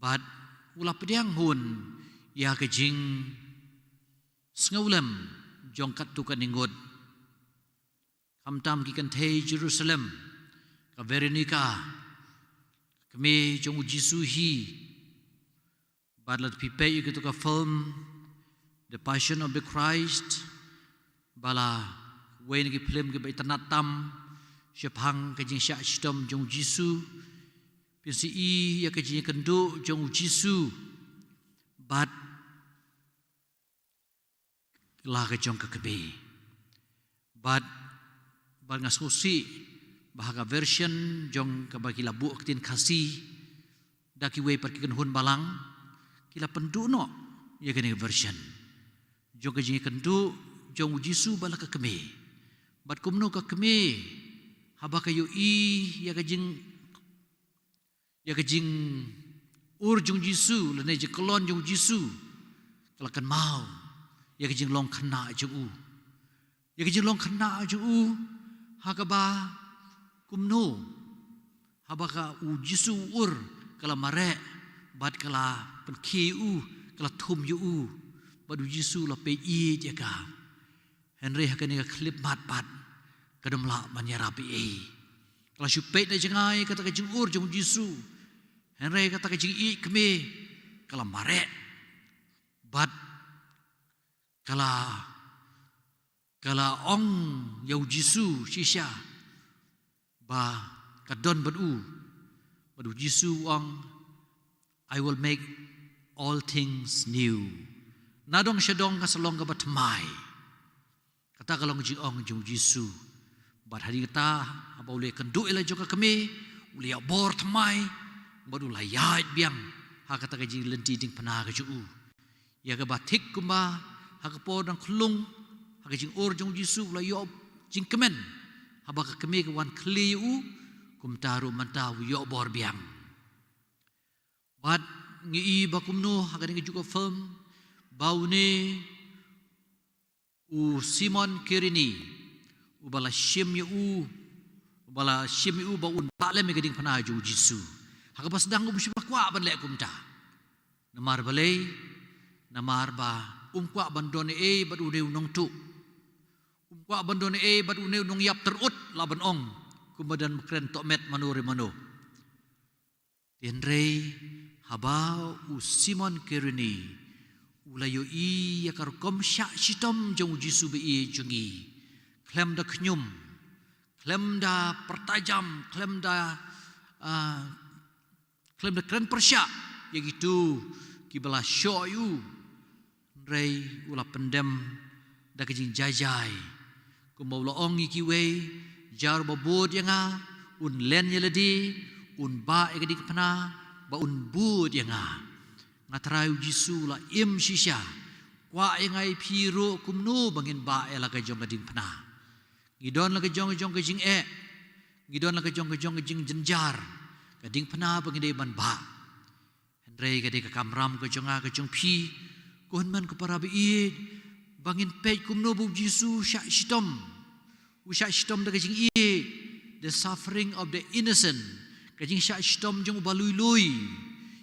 Bad u la pdiang hun ïa ka jingsngewlem jong katto katne ngut. Khamtam ki kynthei Jerusalem, ka Veronika, ka kmie jong u Jisu hi. Bad lada phi peit ïa kito ka film The Passion of the Christ, ba la, wei na ki film kiba itynnad tam shaphang ka jingshah shitom jong u Jisu, phin sa ïohi ïa ka jingïakynduh jong u Jisu bad la ka jong ka kmie. Bad, bad nga sngewsih ba ha ka version jong kaba ki la buh ktien Khasi da kiwei pat ki kynhun balang, ki la pynduh noh ïa kane ka version jong ka jingïakynduh jong u Jisu bad la ka kmie. Bad kumno ka kmie, haba ka ïohi ïa ka jing ïa ka jingïur jong u Jisu, lane jingkyllon jong u Jisu, ka la kynmaw ïa ka jinglong khynnah jong u. Ïa ka jinglong khynnah jong u, ha kaba kumno, haba ka u Jisu u ur, ka la mareh, bad ka la pynkhie ïa u, ka la thum ïa u, bad u Jisu u la peit ïeit ïa ka. Hynrei ha kane ka khyllipmat pat, kam lah ban ïarap ei ei. Ka la shu peit na jngai kata ka jingïur jong u Jisu. Hynrei kata ka jingïeit kmie ka la mareh. Bad ka la, ka la ong ïa u Jisu shisha ba ka don bad u. Bad u Jisu u ong, "I will make all things new." Nadong shadong ka sa long kaba thymmai. Kata ka long jingong jong u Jisu. Bad hadien kata, haba u la ïakynduh ïa la jong ka kmie, u la ïoh bor thymmai, bad u la ïaid biang ha kata ka jinglynti diengphna ka jong u. Ïa kaba thik kumba ha ka por dang khlung, ha ka jingïur jong u Jisu u la ïoh jingkmen, haba ka kmie ka wan khlieh ïa u, kumta ruh mynta u ïoh bor biang. Bad ngi i ba kumno ha kane ka juk ka film, ba une u Simon Kirini, uba la shim ïa u, uba la shim ïa u ba un bah lem ïa ka diengphna jong u Jisu. Ha kaba sdang um shym la kwah ban leh kumta. Namar balei? Namar ba um kwah ban don ei ei bad une u nongtuh. Um kwah ban don ei ei bad une u nongïap tyrut, lah ban ong, kumba don ba kren, tohmet mano re mano. Hynrei haba u Simon Kirene u la ïohi ïa ka rukom shah shitom jong u Jisu ba ïeit jong ngi, khlem da khñium, khlem da pyrta jam, khlem da, ah, khlem da kren pyrshah ïa kito kiba la shoh ïa u. Hynrei u la pyndem da ka jingjai jai, kumba u la ong ïa kiwei, jar ba bud ïa nga un len ïa lade, un bah ïa ka diengphna, ba un bud ïa nga. Nga Trai u Jisu u la im shisha, kwah ïa nga ïa phi ruh kumno ba ngin bah ïa la ka jong ka diengphna. Ngi don la ka jong ka jong ka jingeh, ngi don la ka jong ka jong ka jingjynjar, ka diengphna ba ngi dei ban bah. Hynrei ka dei ka kamram ka jong nga ka jong phi, ko hynmen ko para ba ïeit, ba ngin peit kumno ba u Jisu u shah shitom. U shah shitom da ka jingïeit, the suffering of the innocent, ka jingshah shitom jong u ba lui lui.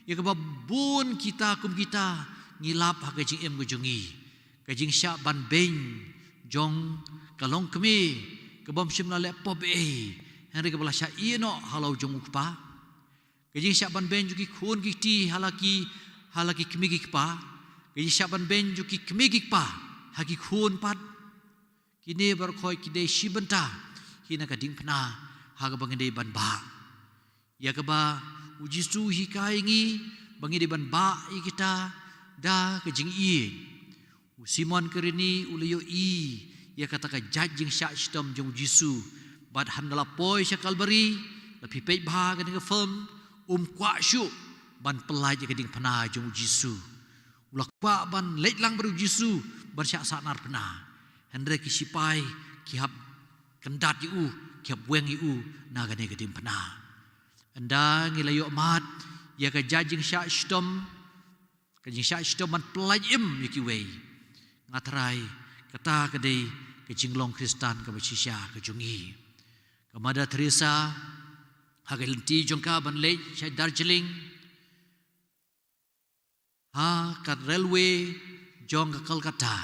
Ïa kaba bun kita kum kita ngi lap ha ka jingim ka jong ngi. Ka jingshah ban beiñ jong ka longkmie kabym shym la leh pop ei, hynrei kaba la shah ïeh noh halor jong u kpa. Ka jingshah ban beiñ jong ki khun ki kti ha la ki, ha la ki kmie ki kpa. Ka jingshah ban beiñ jong ki kmie ki kpa ha ki khun pat. Kine baroh khoit ki dei shi bynta hi na ka diengphna ha kaba ngi dei ban bah. Ïa kaba u Jisu u hikai ngi ba ngi dei ban bah ïa kita da ka jingïeit. U Simon Kirene u la ïohi ïa kata ka jait jingshah shitom jong u Jisu. Bad haba la poi sha Kalbari, la phi peit bha kane ka film, um kwah shuh ban pyllait ïa ka diengphna jong u Jisu. U la kwah ban leit lang bad u Jisu ban shah sahnarphna. Hynrei ki shipai ki hap kyndat ïa u, ki hap weng ïa u na kane ka diengphna. Ynda ngi la ïoh mad ïa ka jait jingshah shitom, ka jingshah shitom ban pyllait im ïa kiwei, nga Trai, kata ka dei ka jinglong Khristan kaba shisha ka jong ngi. Ka Mother Teresa, ha ka lynti jong ka ban leit sha Darjeeling, ha ka railway jong ka Kolkata,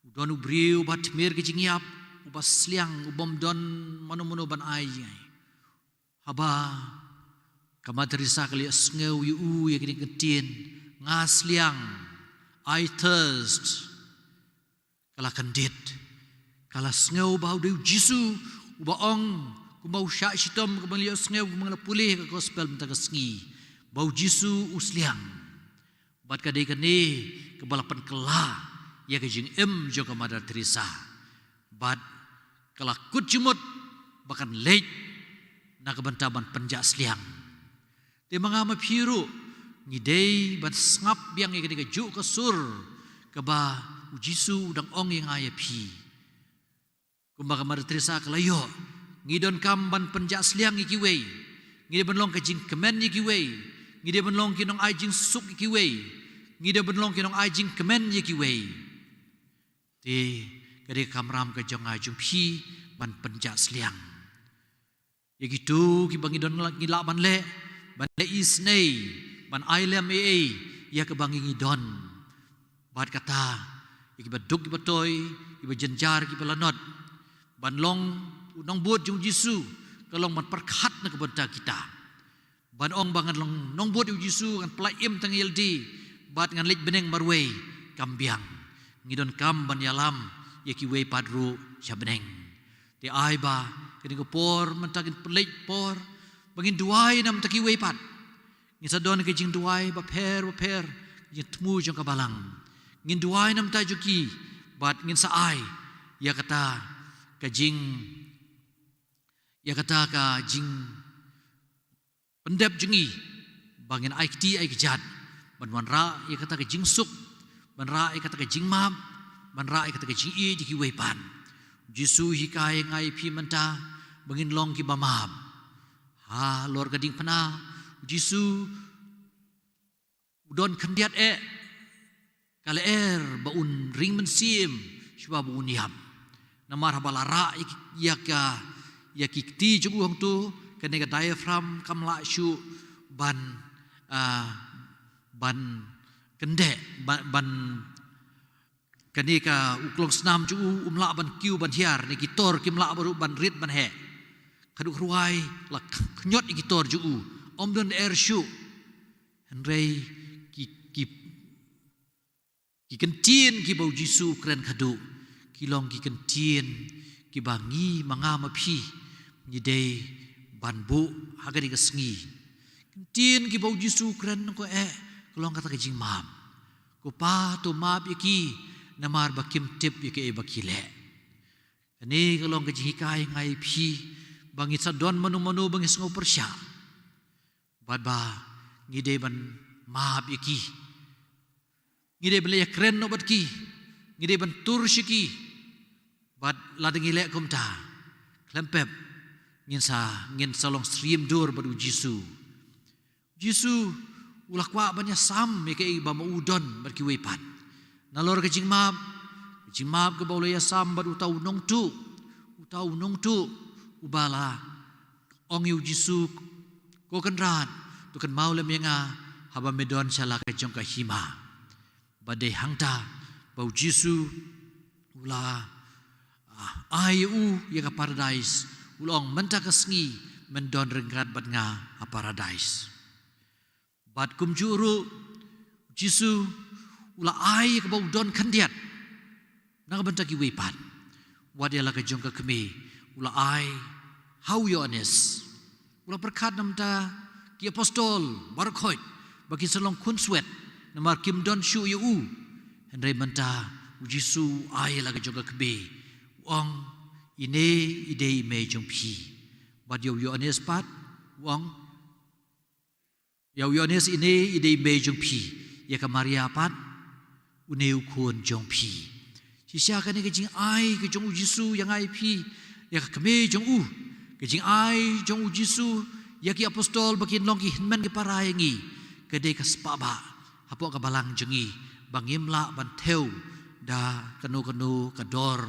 u don u briew uba tmir ka jingïap, uba sliang, ubym don mano mano ban ai ïa u. Haba ka Mother Teresa ka la ïohsngew ïa u ïa kane ka ktien, nga sliang, I thirst, ka la kyndit. Ka la sngew ba u dei u Jisu uba ong, kumba u shah shitom, kumba ngi la ïohsngew, kumba ngi la pule ha ka gospel mynta ka sngi, ba u Jisu u sliang. Bad ka dei kane kaba la pynkylla ïa ka jingim jong ka Mother Teresa. Bad ka la kut jingmut ba kan leit na ka bynta ban pynjah sliang. Te ma nga ma phi ruh ngi dei ban sngap biang ïa kane kajuh ka sur kaba u Jisu u dang ong ïa nga ïa phi. Kumba ka Mother Teresa ka la ïoh, ngi donkam ban pynjah sliang ïa kiwei. Ngi dei ban long ka jingkmen ïa kiwei. Ngi dei ban long ki nongai jingsuk ïa kiwei. Ngi dei ban long ki nongai jingkmen ïa kiwei. Te ka dei ka kamram ka jong nga jong phi ban pynjah sliang ïa kito kiba ngi don, ngi lah ban leh, ban leh isynei, ban ai lem ei ei ïa kaba ngi ngi don. Bad kata ïa kiba duk kiba toi, kiba jynjar kiba lanot, ban long u nongbud jong u Jisu ka long ban pyrkhat na ka bynta kita. Ban ong ba ngan long nongbud u Jisu, ngan pyllait im tang ïa lade bad ngan leit bneng marwei, kam biang. Ngi donkam ban ïalam ïa kiwei pat ruh sha bneng. Te ai ba kane ka por mynta ngin pynleit por ba ngin duwai namar kiwei pat. Ngin sa don ka jingduwai bapher bapher, jingthmu jong ka balang. Ngin duwai namar jong ki bad ngin sa ai ïa kata ka jing, ïa kata ka jing pyndep jong ngi ba ngin ai kti ai kjat ban wanrah ïa kata ka jingsuk, ban rah ïa kata ka jingmap, ban rah ïa kata ka jingïeit ïa kiwei pat. U Jisu u hikai ïa nga ïa phi mynta ba ngin long kiba map. Halor ka diengphna, u Jisu u don khyndiat eh, ka lyer ba un ring mynsiem shuwa ba un ïap. Namar haba la rah ïa ki, ïa ka, ïa ki kti jong u hangto, kane ka diaphragm kam lah shuh ban, ah, ban kyndeh, ban, ban, kane ka u klongsnam jong u um lah ban kiew ban hiar, ne ki tor kim lah baroh ban rit ban heh. Ka duk rwai la khñiot ïa ki tor jong u, ym don er shuh. Hynrei ki, ki, ki kyntien kiba u Jisu u kren khadduh ki long ki kyntien kiba ngi ma nga ma phi ngi dei ban buh ha kane ka sngi. Kyntien kiba u Jisu u kren, ko eh, ka long kata ka jingmap. Ko Pa, to map ïa ki, namar ba kim tip ïa kaei ba ki leh. Kane ka long ka jinghikai ha nga ïa phi ba ngin sa don mano mano ba ngin sngew pyrshah, bad ba ngi dei ban map ïa ki. Ngi dei ban leh ïakren noh bad ki. Ngi dei ban tur sha ki. Bad lada ngi leh kumta, khlem pep ngin sa, ngin sa long syriem dur bad u Jisu. Jisu u la kwah ban ïasam ïa kaei ba ma u don bad kiwei pat. Nalor ka jingmap, ka jingmap kaba u la ïasam bad uta u nongtuh, uta u nongtuh uba la ong ïa u Jisu, ko Kynrad, to kynmaw lem ïa nga haba me don sha la ka jong ka hima. Bad dei hangta ba u Jisu u la, ah, ai ïa u ïa ka paradais. U la ong, mynta ka sngi men don ryngkat bad nga ha paradais. Bad kumjuh ruh u Jisu u la ai ïa kaba u don khyndiat na ka bynta kiwei pat. Wat ïa la ka jong ka kmie u la ai ha u Ïoannis. U la pyrkhat na ka bynta ki apostol baroh khoit ba kin sa long khunswet, namar kim don shuh ïa u. Hynrei mynta u Jisu u ai ïa la ka jong ka kmie, u ong, ine i dei i mei jong phi. Bad ïa u Ïoannis pat u ong, ïa u Ïoannis, ine i dei i mei jong phi. Ïa ka Maria pat, une u khun jong phi. Shisha kane ka jingai ka jong u Jisu ïa nga ïa phi ïa ka kmie jong u. Ka jingai jong u Jisu ïa ki apostol ba kin long ki hynmen ki para ïa ngi, ka dei ka spah bah hapoh ka balang jong ngi ba ngim lah ban thew da kano kano ka dor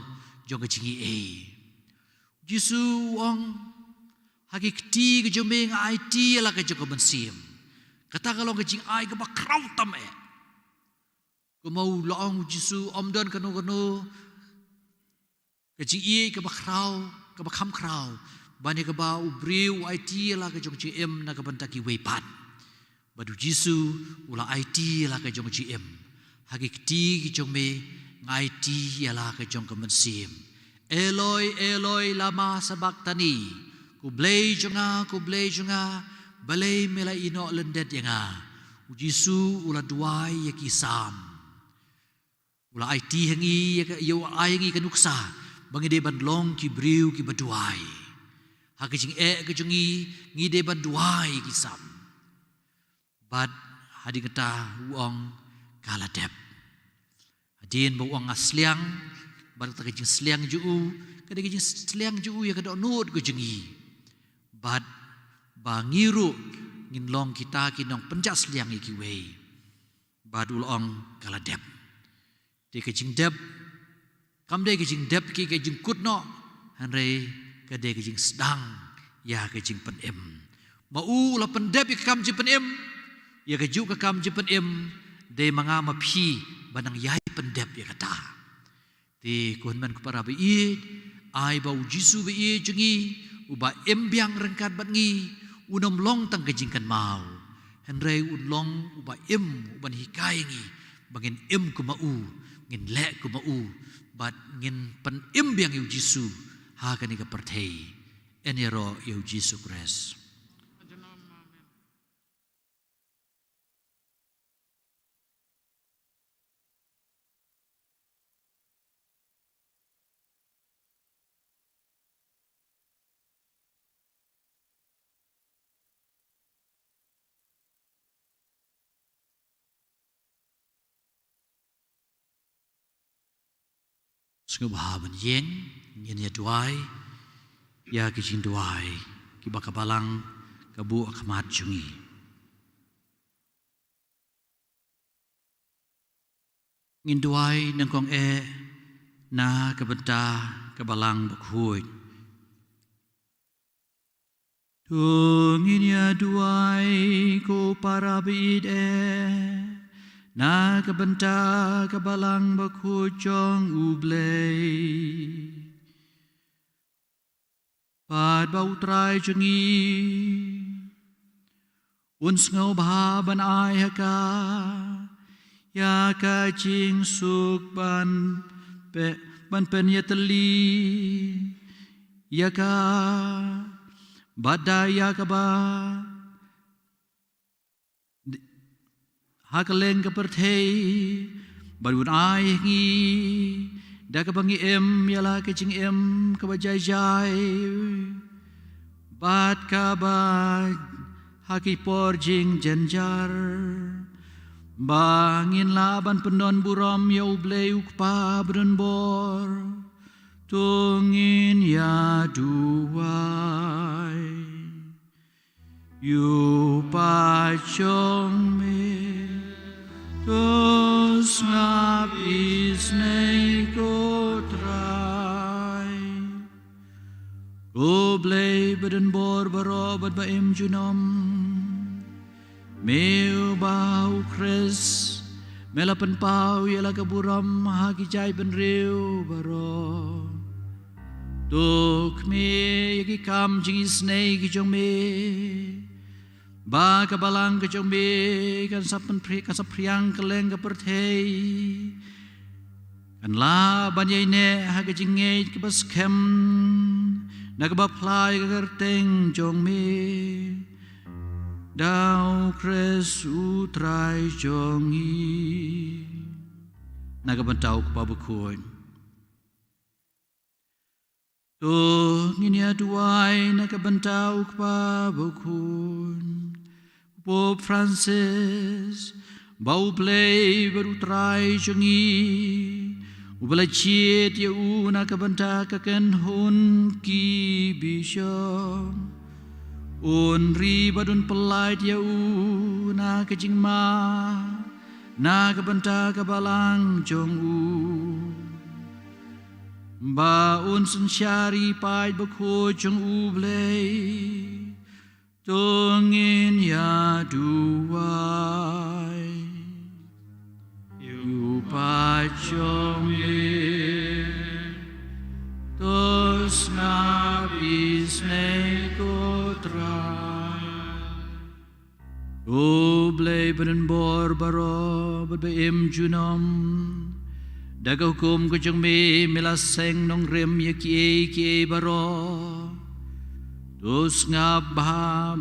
jong ka jingaiei. Jisu u ong, ha ki kti ka jong me nga aiti ïa la ka jong ka mynsiem. Kata ka long ka jingai kaba khraw tam eh. Kumba u la ong u Jisu, ym don kano kano ka jingïeit kaba khraw, kaba kham khraw ban ïa kaba u briew u aiti ïa la ka jong ka jingim na ka bynta kiwei pat. Bad u Jisu u la aiti ïa la ka jong ka jingim. Ha ki kti ki jong me nga aiti ïa la ka jong ka mynsiem. Eloi, Eloi, lama sabakthani. Ko Blei jong nga, ko Blei jong nga, balei me la ïehnoh lyndet ïa nga. U Jisu u la duwai ïa ki Salm. U la aiti ha ngi ïa ka, ïa u ai ha ngi ka nuksa ba ngi dei ban long ki briew kiba duwai. Ha ka jingeh ka jong ngi, ngi dei ban duwai ïa ki Salm. Bad hadien kata u ong, ka la dep. Hadien ba u ong nga sliang, bad kata ka jingsliang jong u ka dei ka jingsliang jong u ïa ka dohnud ka jong ngi. Bad ba ngi ruh ngin long kita ki nongpynjah sliang ïa kiwei. Bad u la ong, ka la dep. Te ka jingdep kam dei ka jingdep ki ka jingkut noh, hynrei ka dei ka jingsdang ïa ka jingpynim. Ma u u la pyndep ïa ka kam jingpynim, ïa kajuh ka kam jingpynim dei ma nga ma phi ban nang ïai pyndep ïa kata. Te ko hynmen ko para ba ïeit, ai ba u Jisu ba ïeit jong ngi, uba im biang ryngkat bad ngi, un ym long tang ka jingkynmaw, hynrei un long uba im, uban hikai ngi ba ngin im kum ma u, ngin leh kum ma u, bad ngin pynim biang ïa u Jisu ha kane ka pyrthei. Yn ïaroh ïa u Jisu Khrist. Sngewbha ban ïeng, ngin ïa duwai ïa ki jingduwai kiba ka Balang ka buh ha khmat jong ngi. Ngin duwai nyngkong eh na ka bynta ka Balang Bakhuid. To ngin ïa duwai ko para baieit eh, na ka bynta ka Balang Bakhuid jong U Blei. Bad ba U Trai jong ngi Un sngewbha ban ai ha ka ïa ka jingsuk ban pe, ban pynïatylli ïa ka, bad da ïa kaba ha kylleng ka pyrthei, bad un ai ha ngi da kaba ngi im ïa la ka jingim kaba jai jai, bad kaba ha ki por jingjynjar, ba ngin lah ban pyndonburom ïa U Blei U Kpa badonbor. To ngin ïa duwai. Ïa U Kpa jong me, to sngap isynei, ko Trai. Ko Blei badonbor baroh bad ba im junom. Me uba ha U Khrist me la pynpaw ïa la ka burom ha ki jaitbynriew baroh. To khmih ïa ki kam jingisynei ki jong me, ba ka balang ka jong me kan sa pynphri-, kan sa phriang kylleng ka pyrthei, kan lah ban ïaineh ha ka jingngeit kaba skhem na kaba phla ïa ka kyrteng jong me, da U Khrist U Trai jong ngi. Na ka bynta U Kpa Bakhuid. To ngin ïa duwai na ka bynta U Kpa Bakhuid, Pope Francis, ba U Blei bad U Trai jong ngi, uba la jied ïa u na ka bynta ka kynhun ki bishop, un ri bad un pyllait ïa u na ka jingma na ka bynta ka balang jong u, ba un synshar ïa ki paid bakhuid jong U Blei. To ngin ïa duwai. Ïa U Kpa jong me, to sngap isynei, ko Trai. U Blei badonbor baroh bad ba im junom, da ka hukum ka jong me, me la seng nongrim ïa kiei kiei baroh. To sngap bha,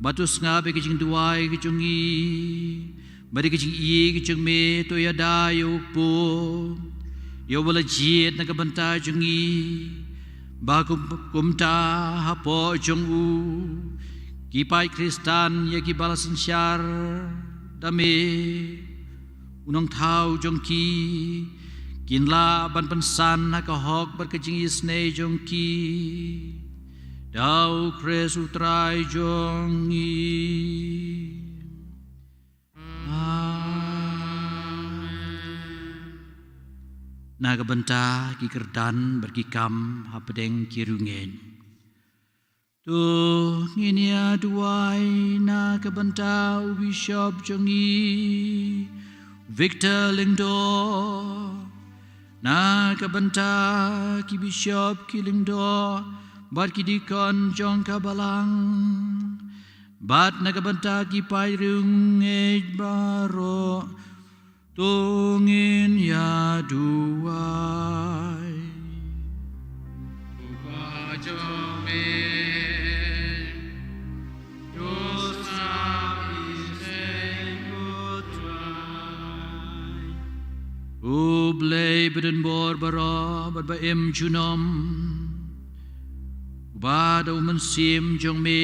bad to sngap ïa ka jingduwai ka jong ngi, bad ïa ka jingïeit ka jong me. To ïada ïa u Pope, ïa uba la jied na ka bynta jong ngi, ba kum, kumta hapoh jong u ki paid Khristan ïa kiba la synshar da me, u Nongthaw jong ki, kin lah ban pynsan ha ka hok bad ka jingisynei jong ki, da U Khrist U Trai jong ngi. Amen. Na ka bynta ki kyrdan bad ki kam hapdeng ki riewngeit. To ngin ïa duwai na ka bynta u Bishop jong ngi, Victor Lyngdoh, na ka bynta ki Bishop ki Lyngdoh bad ki Deacon jong ka balang, bad na ka bynta ki paid riewngeit baroh. To ngin ïa duwai. U Kpa jong me, to sngap isynei, ko Trai. U Blei badonbor baroh bad ba im junom, uba da u Mynsiem jong me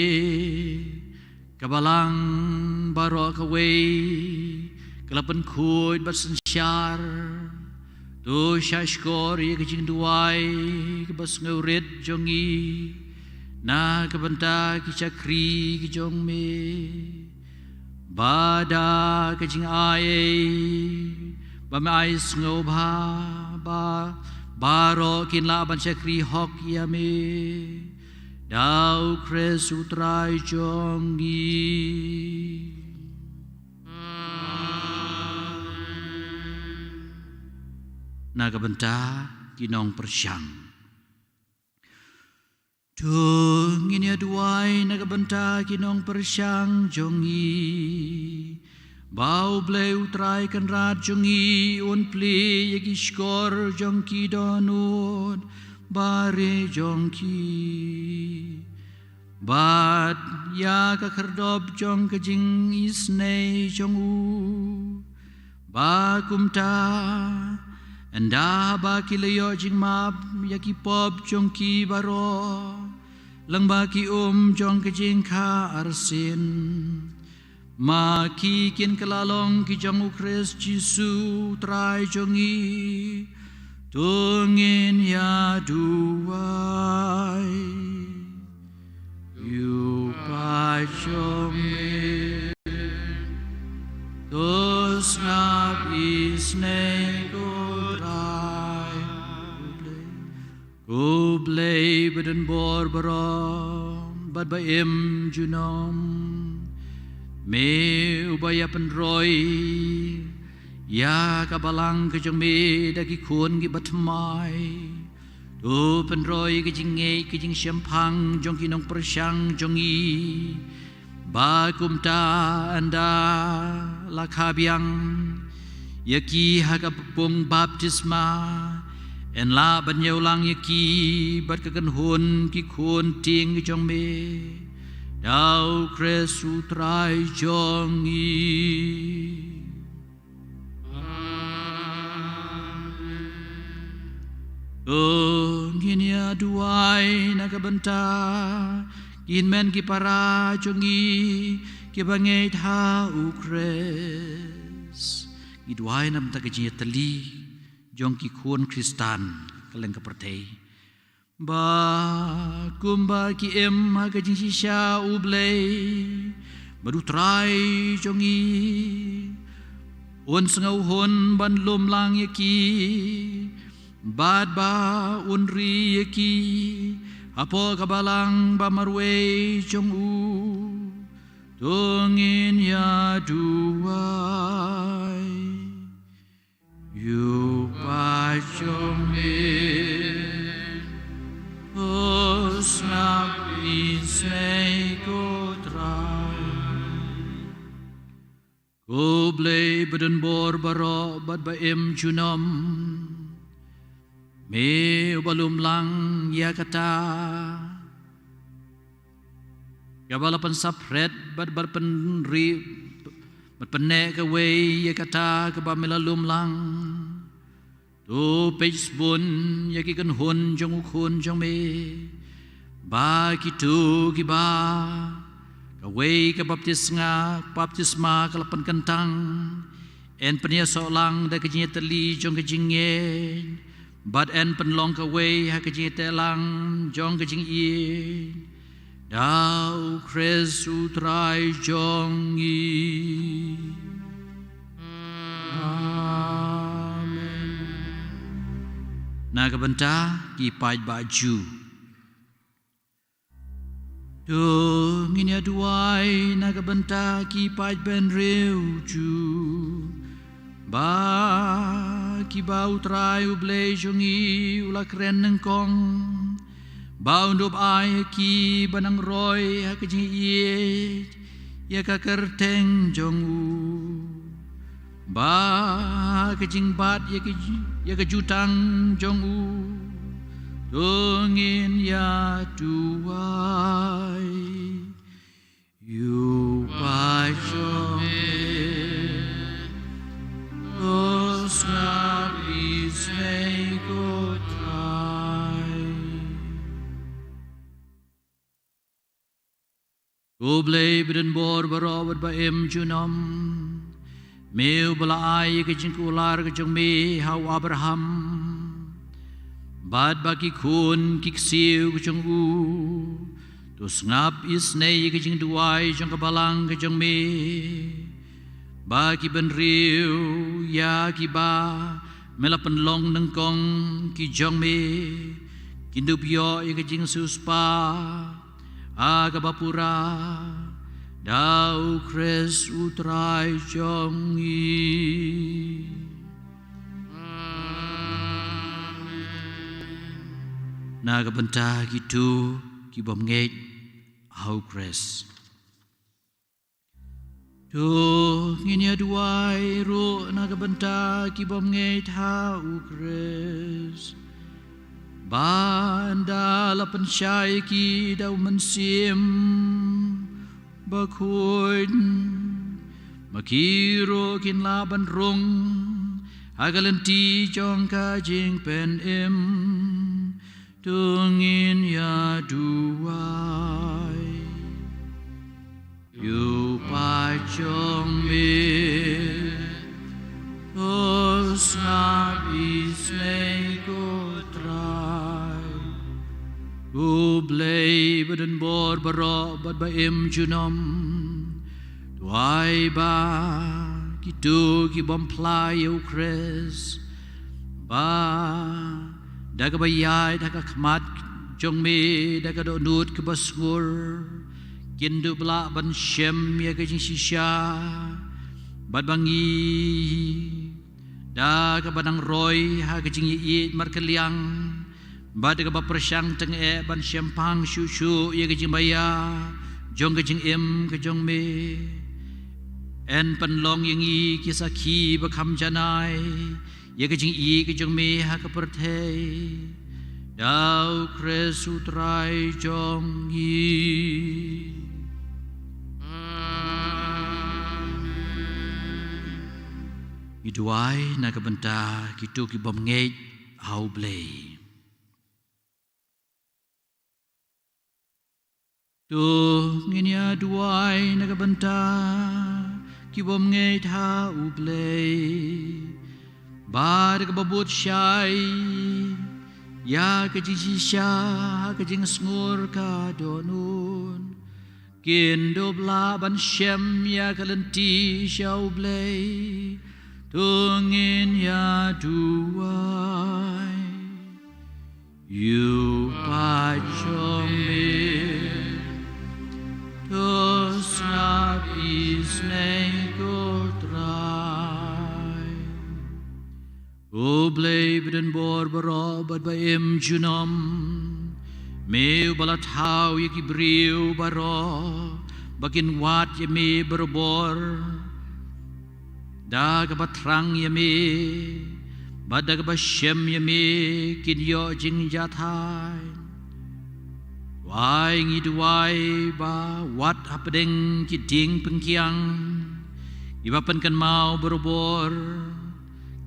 ka balang baroh kawei ka la pynkhuid bad synshar, to shahshkor ïa ka jingduwai kaba sngewrit jong ngi na ka bynta ki shakri ki jong me, ba da ka jingai ba me ai sngewbha, ba baroh kin lah ban shakri hok ïa me, da U Khrist U Trai jong ngi. Amen. Na ka bynta ki nongpyrshang. To ngin ïa duwai na ka bynta ki nongpyrshang jong ngi, ba U Blei U Trai Kynrad jong ngi un plie ïa ki shkor jong ki dohnud ba re jong ki, bad ïa ka khyrdop jong ka jingisynei jong u, ba kumta, ynda ba ki la ïoh jingmap ïa ki pop jong ki baroh, lyngba ki um jong ka jingkha arsien, ma ki kin kylla long ki jong U Khrist Jisu U Trai jong ngi. To ngin ïa duwai. Ïa u Pa jong ngi, to sngap isynei ko Trai. Ko Blei ba don bor baroh bad ba im junom, me uba ïa pynroi ïa ka balang ka jong me da ki khun kiba thymmai. To pynroi ka jingngeit ka jingshemphang jong ki nongpyrshang jong ngi, ba kumta ynda la kha biang ïa ki ha ka pung baptisma, yn lah ban ïoh lang ïa ki bad ka kynhun ki khun tieng ki jong me, da U Khrist U Trai jong ngi. To ngin ïa duwai na ka bynta ki hynmen ki para jong ngi kiba ngeit ha U Khrist. Ngi duwai na ka bynta ka jingïatylli jong ki khun Khristan kylleng ka pyrthei, ba kumba ki im ha ka jingshisha U Blei bad U Trai jong ngi un sngewhun ban lum lang ïa ki, bad ba un ri ïa ki hapoh ka balang ba marwei jong u. To ngin ïa duwai. Ïa u Pa jong me, to sngap isynei ko Trai. Ko Blei ba don bor baroh bad ba im junom, me uba lum lang ïa kata kaba la pynsaphriang bad, bad pynri, bad pynneh kawei ïa kata kaba me la lum lang. To peit sbun ïa ki kynhun jong u Khun jong me, ba kito kiba kawei ka baptisma, baptisma ka la pynkyntang, yn pynïasoh lang da ka jingïatylli jong ka jingngeit, bad yn pynlong kawei ha ka jingïateh lang jong ka jingïeit, da U Khrist U Trai jong ngi. Amen. Na ka bynta ki paid ba Jiw. To ngin ïa duwai na ka bynta ki paid bynriew Jiw, ba kiba U Trai U Blei jong ngi u la kren nyngkong, ba un dup ai ïa ki ba nang roi ha ka jingïeit ïa ka kyrteng jong u, ba ka jingbat ïa ka ju-, ïa ka jutang jong u. To ngin ïa duwai. Ïa u Pa jong me, to sngap isynei ko Trai. Ko Blei ba don bor baroh bad ba im junom, me uba la ai ïa ka jingkular ka jong me ha u Abraham, bad ba ki khun ki ksiew ka jong u. To sngap isynei ïa ka jingduwai jong ka balang ka jong me, ba ki bynriew ïa kiba me la pynlong nyngkong ki jong me, kin dup ïoh ïa ka jingsiewspah ha kaba pura, da U Khrist U Trai jong ngi. Amen. Na ka bynta kito ki bym ngeit ha u Khrist. To ngin ïa duwai ruh na ka bynta ki bym ngeit ha u Khrist, ba ynda la pynshai ki da u Mynsiem Bakhuid, ma ki ruh kin lah ban rung ha ka lynti jong ka jingpynim. To ngin ïa duwai. Ïa u paid jong me, to sngap isynei ko Trai. U Blei ba don bor baroh bad ba im junom, duwai ba kito ki bym phla ïa u Khrist, ba da kaba ïaid ha ka khmat jong me da ka dohnud kaba sngur, kin dup lah ban shem ïa ka jingshisha, bad ba ngi da kaba nang roi ha ka jingïeit markylliang, bad da kaba pyrshang tyngeh ban shemphang shuh shuh ïa ka jingmaïa jong ka jingim ka jong me, yn pynlong ïa ngi ki sakhi ba kham janai ïa ka jingïeit ka jong me ha ka pyrthei. Da u Khrist u Trai jong ngi. Amen. Ngi duwai na ka bynta kito ki bym ngeit ha u Blei. To ngin ïa duwai na ka bynta ki bym ngeit ha u Blei, ba da kaba bud shai ïa ka jingshisha ha ka jingsngur ka dohnud, kin dup lah ban shem ïa ka lynti sha u Blei. To ngin ïa duwai. Ïa u paid jong me, to sngap isynei ko Trai. U Blei ba don bor baroh bad ba im junom, me uba la thaw ïa ki briew baroh ba kin wad ïa me barabor, da kaba thrang ïa me bad da kaba shem ïa me kin ïoh jingjahthait. Wai ngi duwai ba wat hapdeng ki dieng pyngkiang kiba pynkynmaw barabor,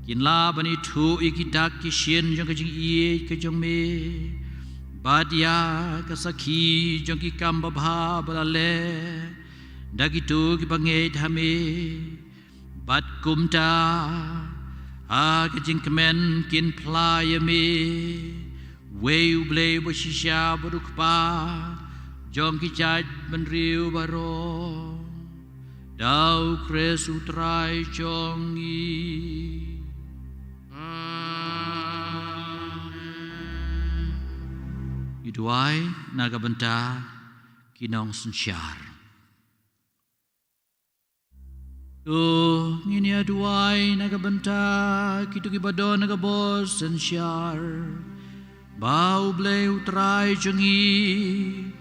kin lah ban ithuh ïa ki dak ki shin jong ka jingïeit ka jong me, bad ïa ka sakhi jong ki kam babha ba la leh da kito kiba ngeit ha me. Bad kumta ha ka jingkmen kin phla ïa me, wei u Blei ba shisha bad u Kpa jong ki jaid bynriew baroh, da u Khrist u Trai jong ngi. Amen. Ngi duwai na ka bynta ki nongsynshar. To ngin ïa duwai na ka bynta kito kiba don na ka bor synshar, ba u Blei u Trai jong ngi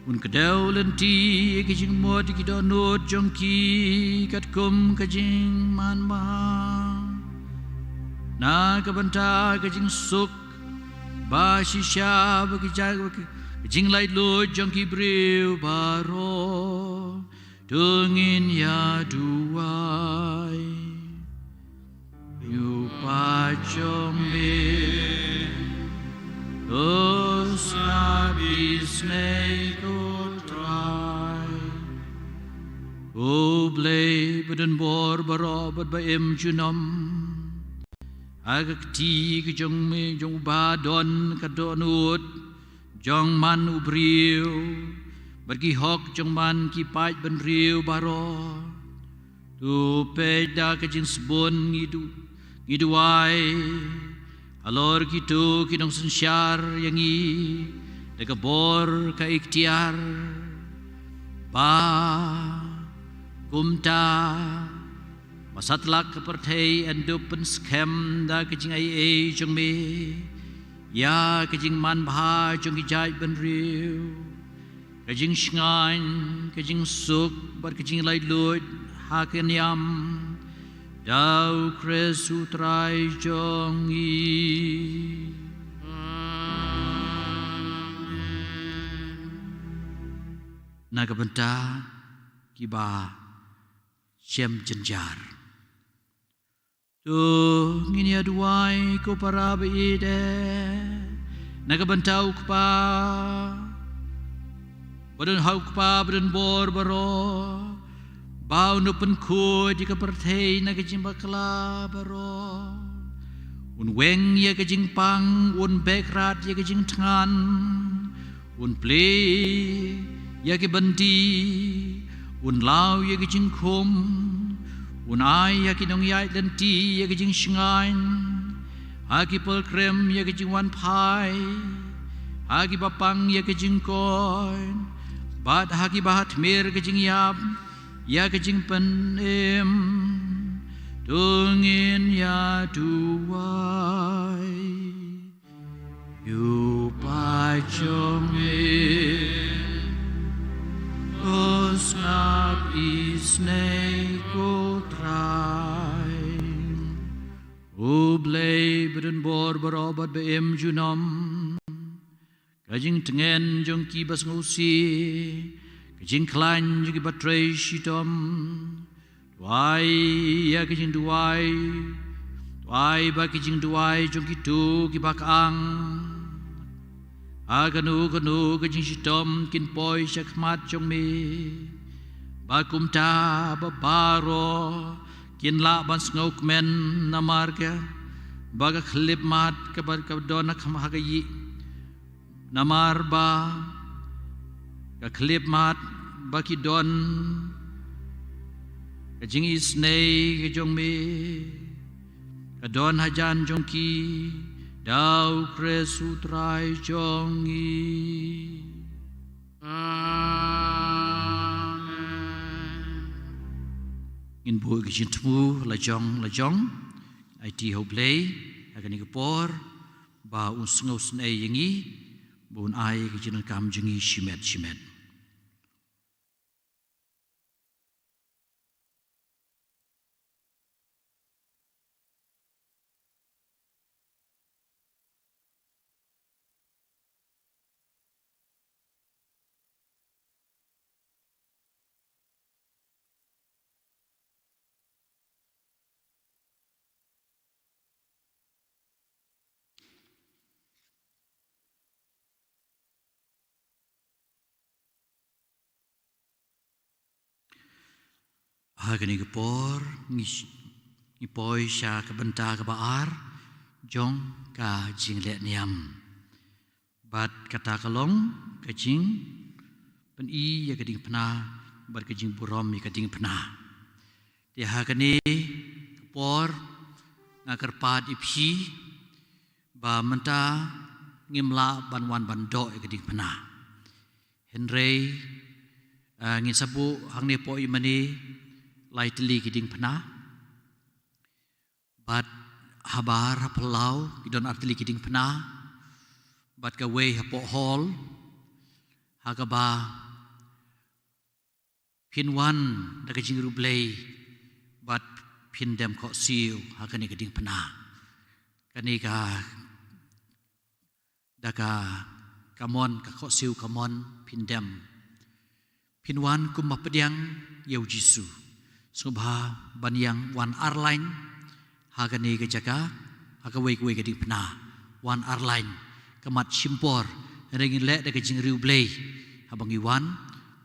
un kdew lynti ïa ki jingmut ïa ki dohnud jong ki katkum ka jingmanbha, na ka bynta ka jingsuk ba shisha bad ki ja-, bad ki jinglaitluid jong ki briew baroh. To ngin ïa duwai. Ïa u paid jong me, to sngap isynei ko Trai. Ko Blei ba don bor baroh bad ba im junom, ha ka kti ka jong me, jong uba don ka dohnud jong man u briew bad ki hok jong man ki paid bynriew baroh. To peit da ka jingsbun ngi du-, ngi duwai halor kito ki nongsynshar ïa ngi da ka bor ka iktiar, ba kumta ba satlak ka pyrthei yn dup pynskhem da ka jingaiei jong me, ïa ka jingmanbha jong ki jaitbynriew, ka jingshngaiñ, ka jingsuk, bad ka jinglaitluid ha ka niam, da U Khrist U Trai jong ngi. Amen. Na ka bynta kiba shem jynjar. To ngin ïa duwai ko para ba ïeit, na ka bynta U Kpa, ba don ha U Kpa ba don bor baroh, ba un pynkhuid ïa ka pyrthei na ka jingbakla baroh. Un weng ïa ka jingpang, un beh krad ïa ka jingthngan, un plie ïa ki byndi, un law ïa ki jingkhum, un ai ïa ki nongïaid lynti ïa ki jingshngaiñ, ha ki pilgrim ïa ki jingwanphai, ha ki bapang ïa ki jingkoit, bad ha ki bahatmir ki jingïap ïa ki jingpynim. To ngin ïa duwai. Ïa U Kpa jong ngi, to sngap isynei ko Trai. U Blei ba don bor baroh bad ba im junom. Ka jingtngen jong ki ba sngewsih, ka jingkhlaiñ jong ki ba trei shitom. To ai ïa ka jingduwai, to ai ba ka jingduwai jong kito kiba khang ha kano kano ka jingshitom kin poi sha khmat jong me. Ba kumta ba baroh kin lah ban sngewkmen namar ka, ba ka khyllipmat kaba ka don ha khmat ha ka ïing. Namar ba ka khyllipmat ba ki don, ka jingisynei ka jong me, ka don hajan jong ki, da U Khrist U Trai jong ngi. Amen. Ngin buh ka jingthmu lajong lajong, aiti ha U Blei ha kane ka por, ba un sngewsynei ïa ngi, ba un ai ka jingdonkam jong ngi shimet shimet. Ha kane ka por ngi, ngi poi sha ka bynta kaba ar jong ka jingleh niam. Bad kata ka long ka jingpyni ïa ka diengphna bad ka jingburom ïa ka diengphna. Te ha kane ka por nga kyrpad ïa phi ba mynta ngim lah ban wan ban doh ïa ka diengphna. Hynrei, ah, ngin sa buh hangne hapoh ïa mane lai tylli ki diengphna. Bad habar ha phyllaw ki don ar tylli ki diengphna. Bad kawei hapoh hall, ha kaba phin wan da ka jingriewblei bad phin dem khohsiew ha kane ka diengphna. Kane ka da ka kamon, ka khohsiew kamon phin dem. Phin wan kum ba pdiang ïa U Jisu. Sngewbha ban ïeng wan ar lain ha kane ka jaka, ha kawei kawei ka diengphna. Wan ar lain, ka mat shim por, hynrei ngin leh da ka jingriewblei haba ngi wan,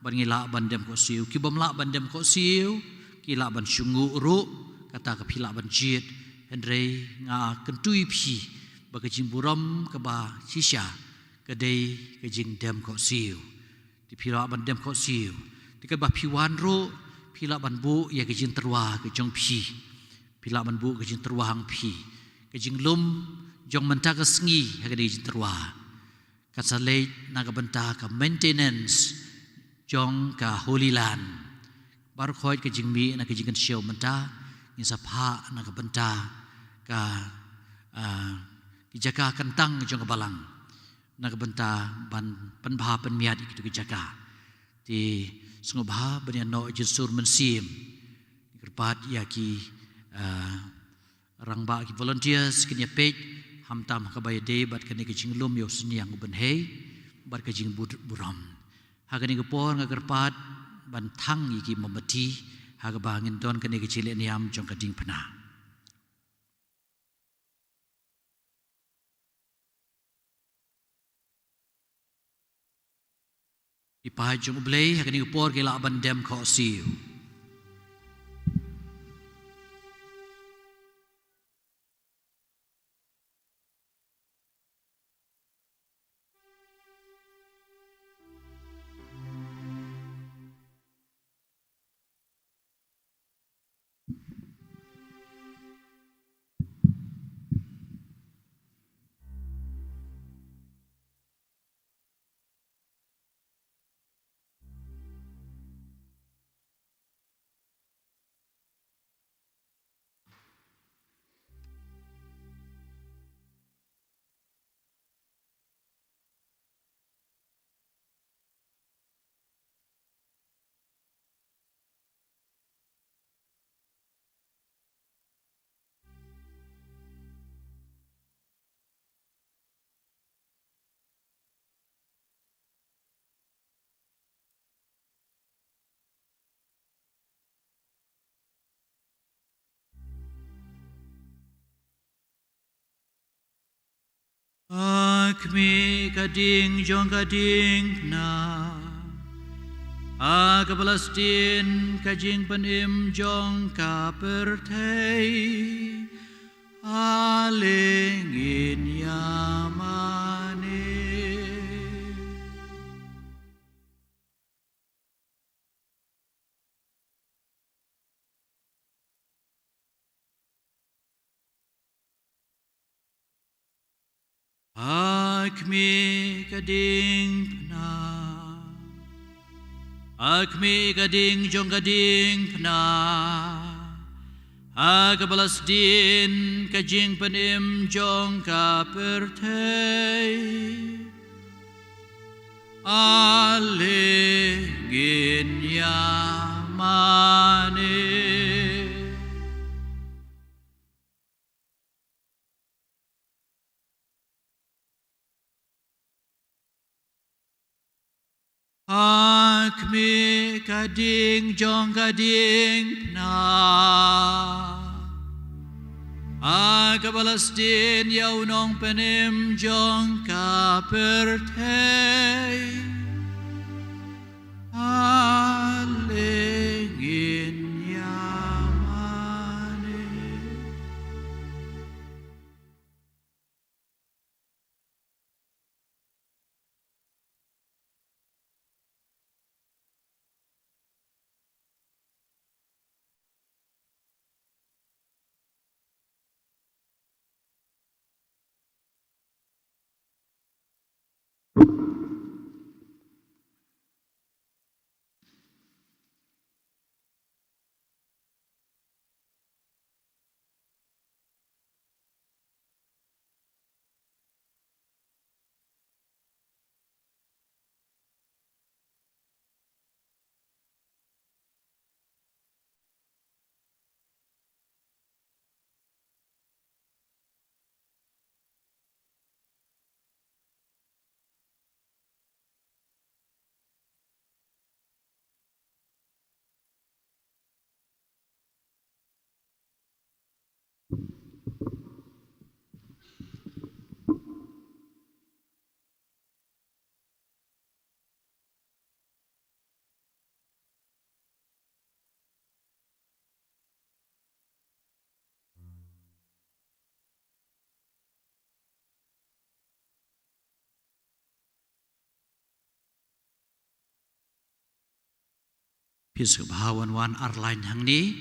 bad ngi lah ban dem khohsiew. Ki bym lah ban dem khohsiew ki lah ban shong nguh ruh, kata ka phi lah ban jied. Hynrei nga kyntu ïa phi ba ka jingburom kaba shisha ka dei ka jingdem khohsiew. Te phi lah ban dem khohsiew. Te katba phi wan ruh phi lah ban buh ïa ka jingtyrwa ka jong phi. Phi lah ban buh ka jingtyrwa hangphi. Ka jinglum jong mynta ka sngi ha ka dei ka jingtyrwa. Kan sa leit na ka bynta ka maintenance jong ka Holy Land. Baroh khoit ka jingmih na ka jingkynshew mynta ngin sa phah na ka bynta ka, ah, ki jaka kyntang jong ka balang na ka bynta ban pynbha pynmiat ïa kito ki jaka. Te sngewbha ban ïa noh jingsur mynsiem. Kyrpad ïa ki, ah, rangbah ki volunteers kin ïa peit, khamtam ha kaba ïadei bad kane ka jinglum ïa u synñiang u bynhei bad ka jingburom. Ha kane ka por nga kyrpad ban thang ïa ki mombati ha kaba ngin don kane ka jingleh niam jong ka diengphna. Ki paid jong U Blei ha kane ka por ki lah ban dem khohsiew. Ha khmih ka ding jong ka diengphna, ha ka Palestin ka jingpynim jong ka pyrthei, ale ngin ïa mane. Ha khmih ka diengphna, ha khmih ka ding jong ka diengphna, ha ka Palestin ka jingpynim jong ka pyrthei, ale ngin ïa mane. Ha khmih ka ding jong ka diengphna, ha ka Palestin ïa u nongpynim jong ka pyrthei, ale ngin ïa mane. Phin sngewbha wan wan ar lain hangne,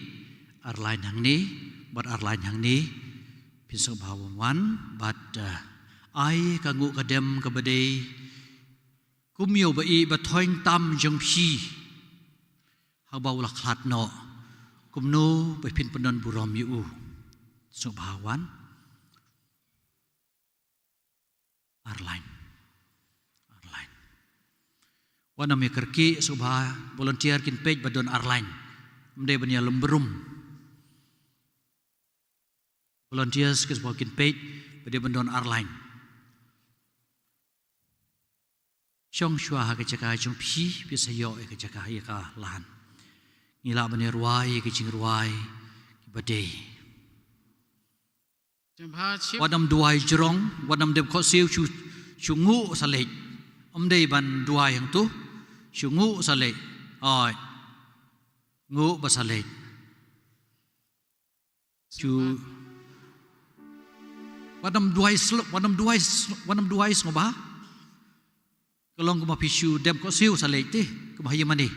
ar lain hangne, bad ar lain hangne. Phin sngewbha wan wan, bad, eh, ai ka nguh ka dem kaba dei kum ïa u ba ïeit ba thoiñ tam jong phi, haba u la khlad noh, kumno ba phin pyndon burom ïa u. Sngewbha wan. Ar lain. Ar lain. Wat nym ïa kyrkieh sngewbha, volunteer kin peit ba don ar lain. Ym dei ban ïa lum brum. Volunteers ki sngewbha kin peit ba dei ban don ar lain. Shong shuwa ha ka jaka jong phi, phi sa ïoh ïa ka jaka ïa ka lahan. Ngi lah ban ïa rwai ïa ka jingrwai kiba dei. Wat nym duwai jrong, wat nym dem khohsiew, shu, shu nguh sa leit. Ym dei ban duwai hangto, shu nguh sa leit. Oi. Nguh ba sa leit. Shu, wat nym duwai slo-, wat nym duwai s-, wat nym duwai sngewbha. Ka long kumba phi shu dem khohsiew sa leit te, kumba ha ïing mane.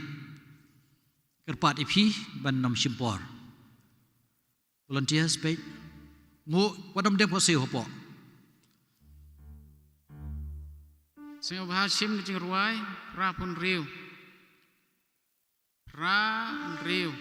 Kyrpad ïa phi ban nym shim por. Volunteers, peit. Nguh, wat nym dem khohsiew hapoh. Sngewbha shim ka jingrwai, phra phew hynriew. Phra hynriew.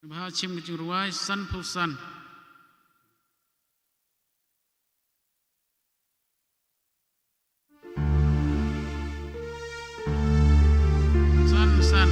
Ba shim ka jingrwai sanphew san. San, san.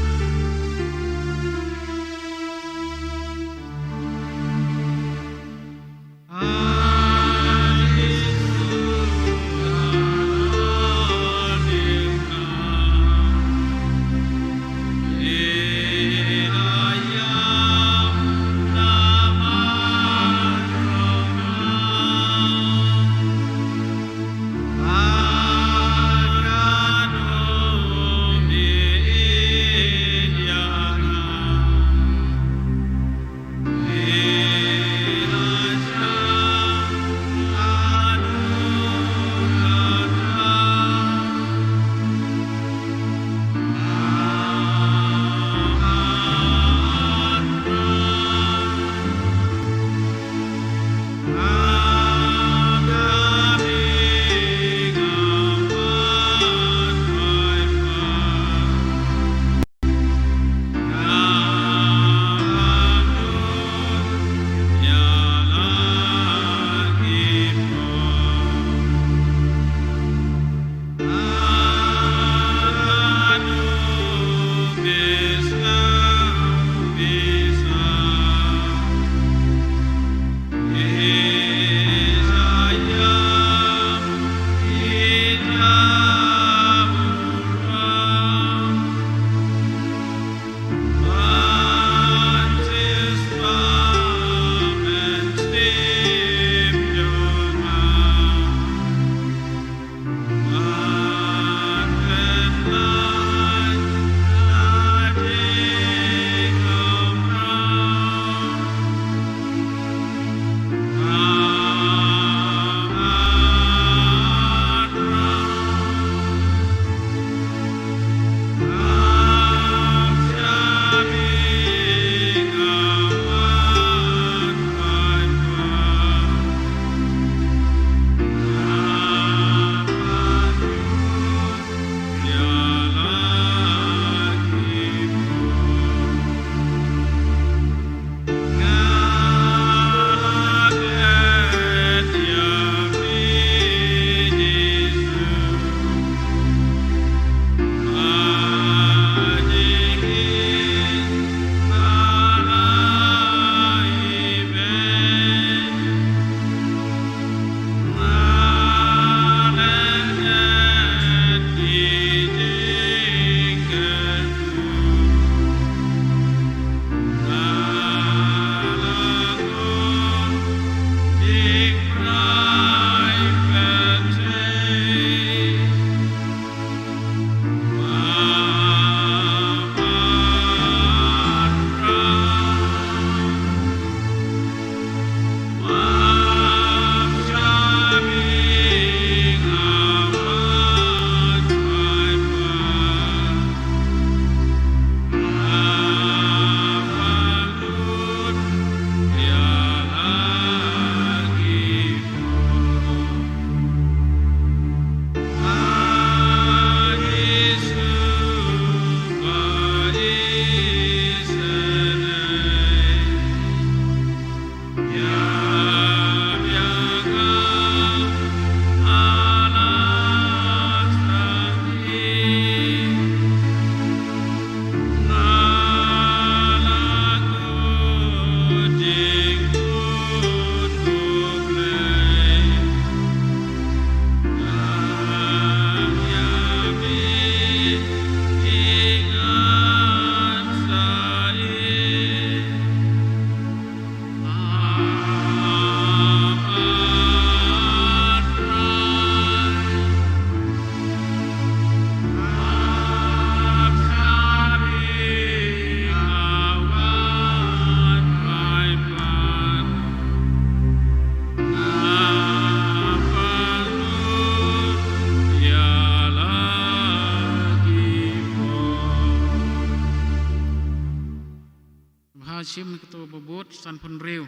Ba shim kato ba bud sanphew hynriew.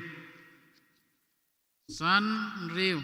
San hynriew.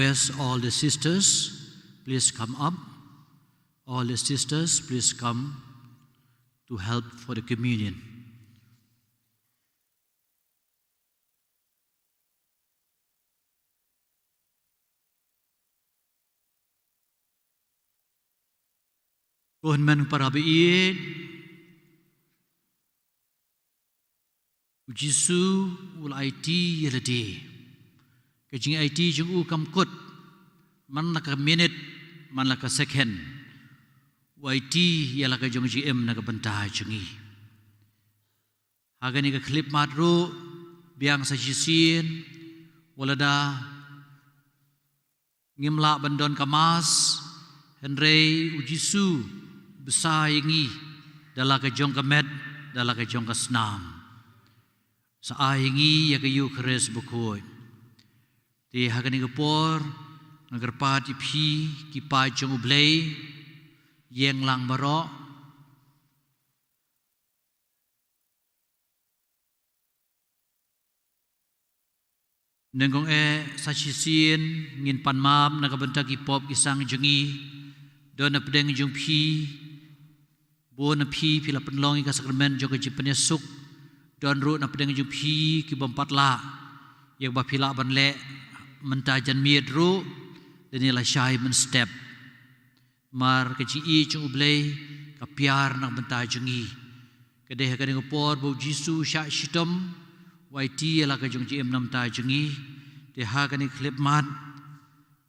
Request all the sisters, please come up. All the sisters, please come to help for the communion. Ko hynmen para baieit, u Jisu u la aiti ïa lade. Ka jingaiti jong u kam kut, man la ka minit, man la ka second. U aiti ïa la ka jong jingim na ka bynta jong ngi. Ha kane ka khyllipmat ruh, biang sa shisien, wat lada ngim lah ban don ka Mass, hynrei u Jisu u bsa ïa ngi da la ka jong ka met, da la ka jong ka snam. Sa ai ïa ngi ïa ka Eukharist bakhuid. Te ha kane ka por, nga kyrpad ïa phi ki paid jong U Blei, ïeng lang baroh. Nyngkong eh sa shisien ngin pan map na ka bynta ki pop ki sang jong ngi. Don na pdeng jong phi, bun na phi phi la pynlong ïa ka sakramen jong ka jingpynïasuk. Don ruh na pdeng jong phi ki bym pat lah ïa kaba phi lah ban leh mynta janmiet ruh, lane lashai mynstep. Namar ka jingïeit jong U Blei ka pynïar na ka bynta jong ngi. Ka dei ha kane ka por ba u Jisu u shah shitom, u aiti ïa la ka jong jingim na ka bynta jong ngi. Te ha kane ka khyllipmat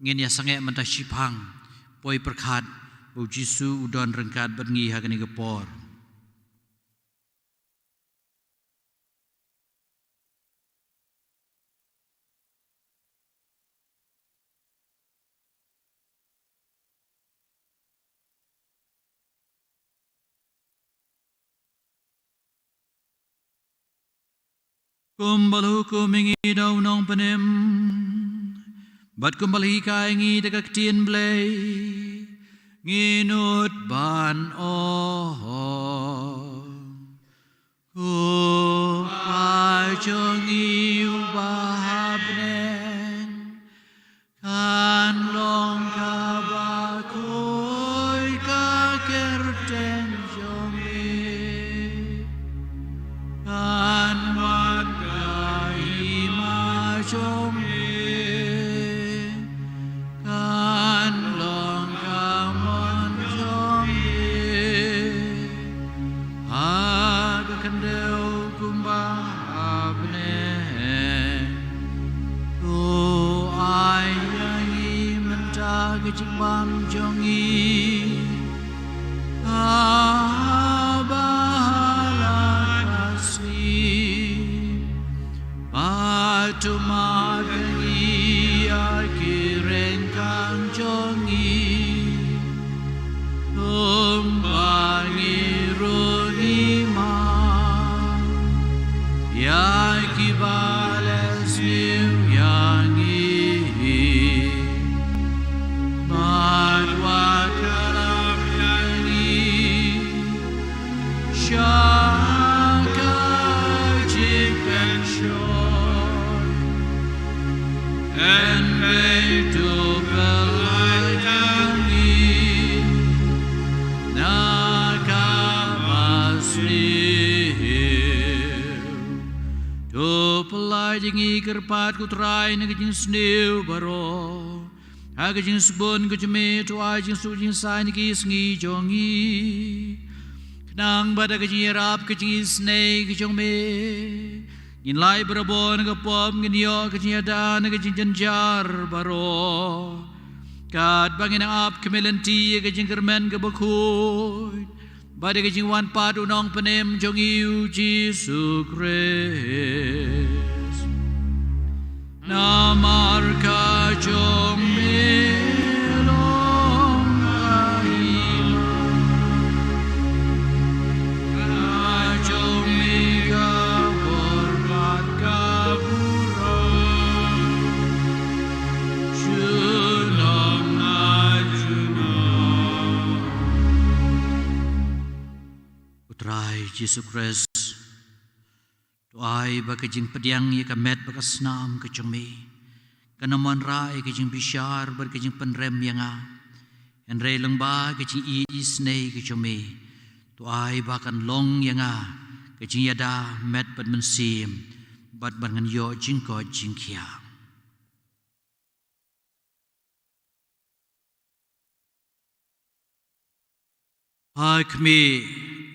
ngin ïa sangeh mynta shiphang, poi pyrkhat ba u Jisu u don ryngkat bad ngi ha kane ka por. Kumba la hukum ïa ngi da u nongpynim, bad kumba la hikai ïa ngi da ka ktien Blei, ngi nud ban ong. Ko Pa jong ngi uba ha bneng, kan long kaba khuid ka kyrteng jong me. Kan wan ka hima jong me. Kan long ka mon jong me ha ka khyndew kumba ha bneng. To ai ïa ngi mynta ka jingbam jong ngi. Haba ha la ka sngi. Bad to map ïa ngi ïa ki ryngkang jong ngi. Kumba ngi ruh ngi map ïa kiba leh sniew ïa ngi. Bad wat khlap ïa ngi sha ka jingpynshoi. Hynrei to pynlait ïa ngi na kaba sniew. To pynlait ïa ngi kyrpad ko Trai na ka jingsniew baroh. Ha ka jingsbun ka jong me, to ai jingsuk jingsaiñ ha ki sngi jong ngi. Khnang ba da ka jingïarap ka jingisynei ka jong me, ngin lait barabor na ka pop, ngin ïoh ka jingïada na ka jingjynjar baroh. Katba ngin ap khmih lynti ïa ka jingkyrmen kaba khuid. Bad da ka jingwan pat u nongpynim jong ngi u Jisu Khrist. Namar ka jong me long ka hima. Ka jong me ka bor bad ka burom. Junom na junom. Ko Trai Jisu Khrist, to ai ba ka jingpdiang ïa ka met bad ka snam ka jong me kan ym wanrah ïa ka jingbishar bad ka jingpynrem ïa nga. Hynrei lyngba ka jingisynei ka jong me, to ai ba kan long ïa nga ka jingïada met bad mynsiem, bad ba ngan ïoh jingkoit jingkhiah. Ha khmih,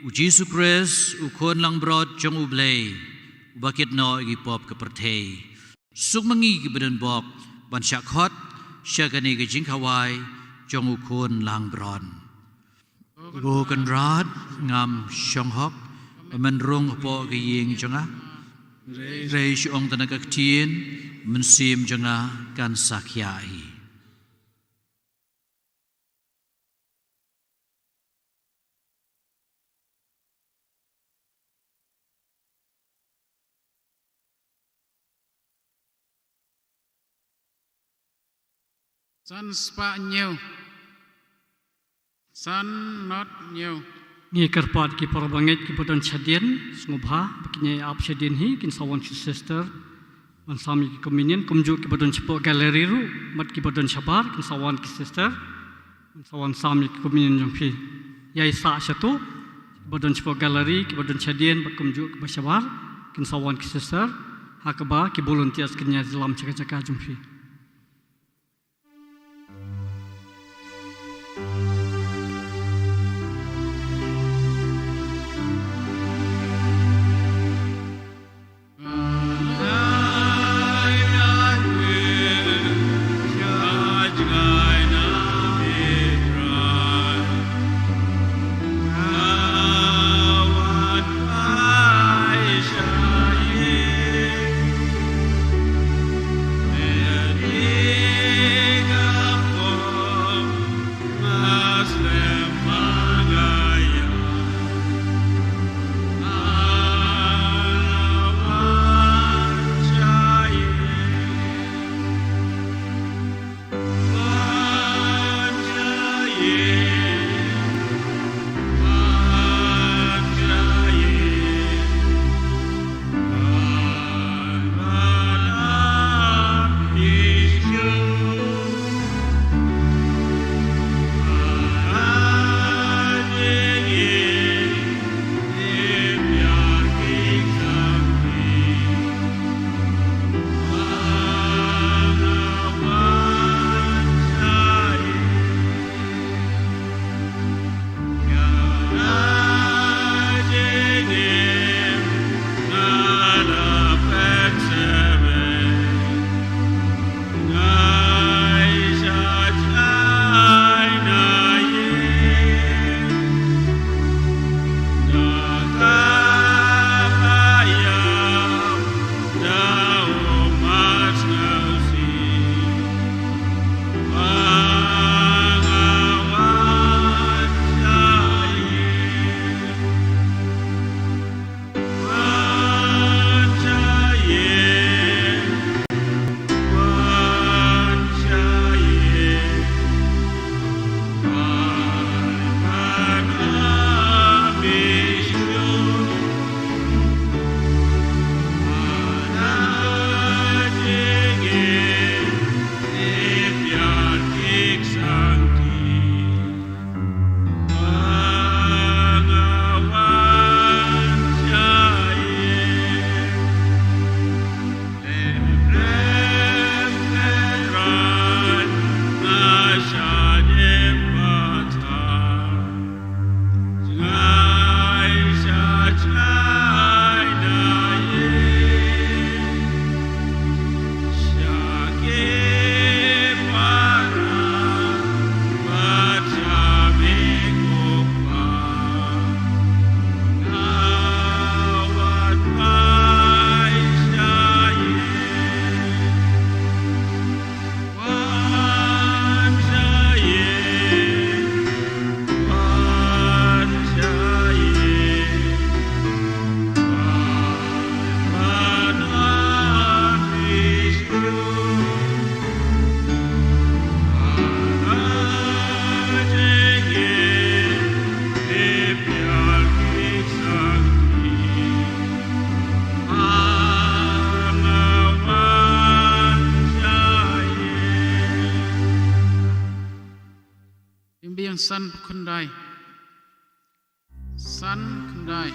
u Jisu Khrist, u Khun langbrot jong u Blei, uba kit noh ïa ki pop ka pyrthei. Suk ma ngi kiba don bok ban shah khot sha kane ka jingkhawai jong u Khun langbrot. Ko Kynrad, ngam shong hok ba men rung hapoh ka ïing jong nga. Hynrei shu ong tang ka ktien, mynsiem jong nga kan sa khiah hi. San spah hynñiew. San not hynñiew. Ngi kyrpad ki para bangeit kiba don shadien, sngewbha ba kin ïa ap shadien hi, kin sa wan ki sister ban sam ïa ki communion, kumjuh kiba don shapoh gallery ruh, bad kiba don shabar, kin sa wan ki sister ban sa wan sam ïa ki communion jong phi. Ïai sah shato, kiba don shapoh gallery, kiba don shadien, bad kumjuh kiba shabar, kin sa wan ki sister, ha kaba ki volunteers kin ïai lam sha ka jaka jong phi. Biang san khyndai. San khyndai.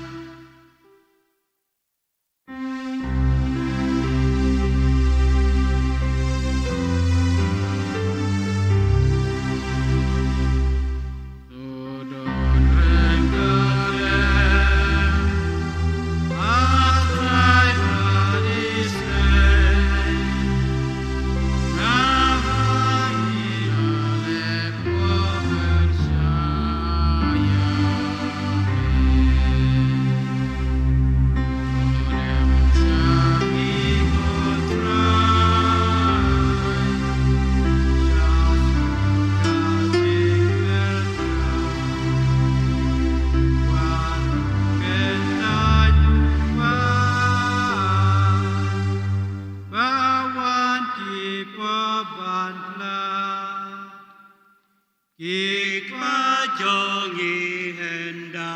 Ki kpa jong ngi hyndai,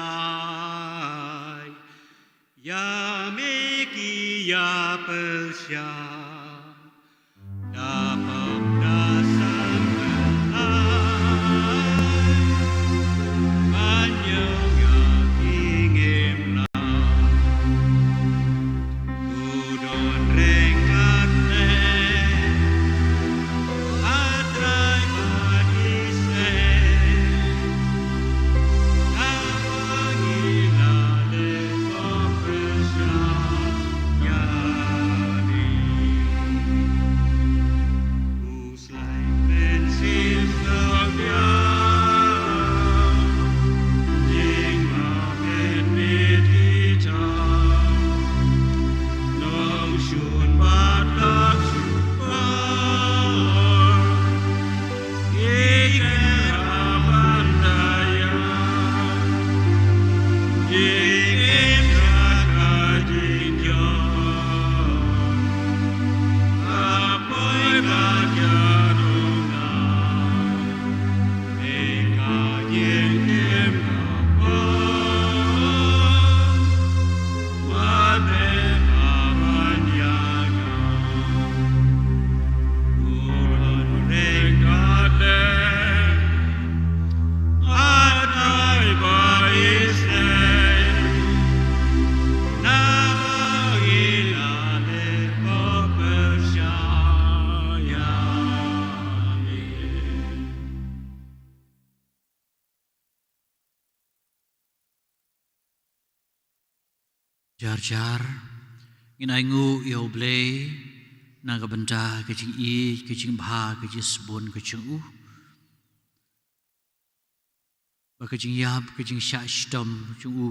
ïa me ki ïa pyrshang, da pop da sang pynlai, ban ïoh ïa ki ngim lam. Jar jar, ngin ainguh ïa U Blei, na ka bynta ka jingïeit, ka jingbha, ka jingsbun ka jong u. Ba ka jingïap, ka jingshah shitom jong u,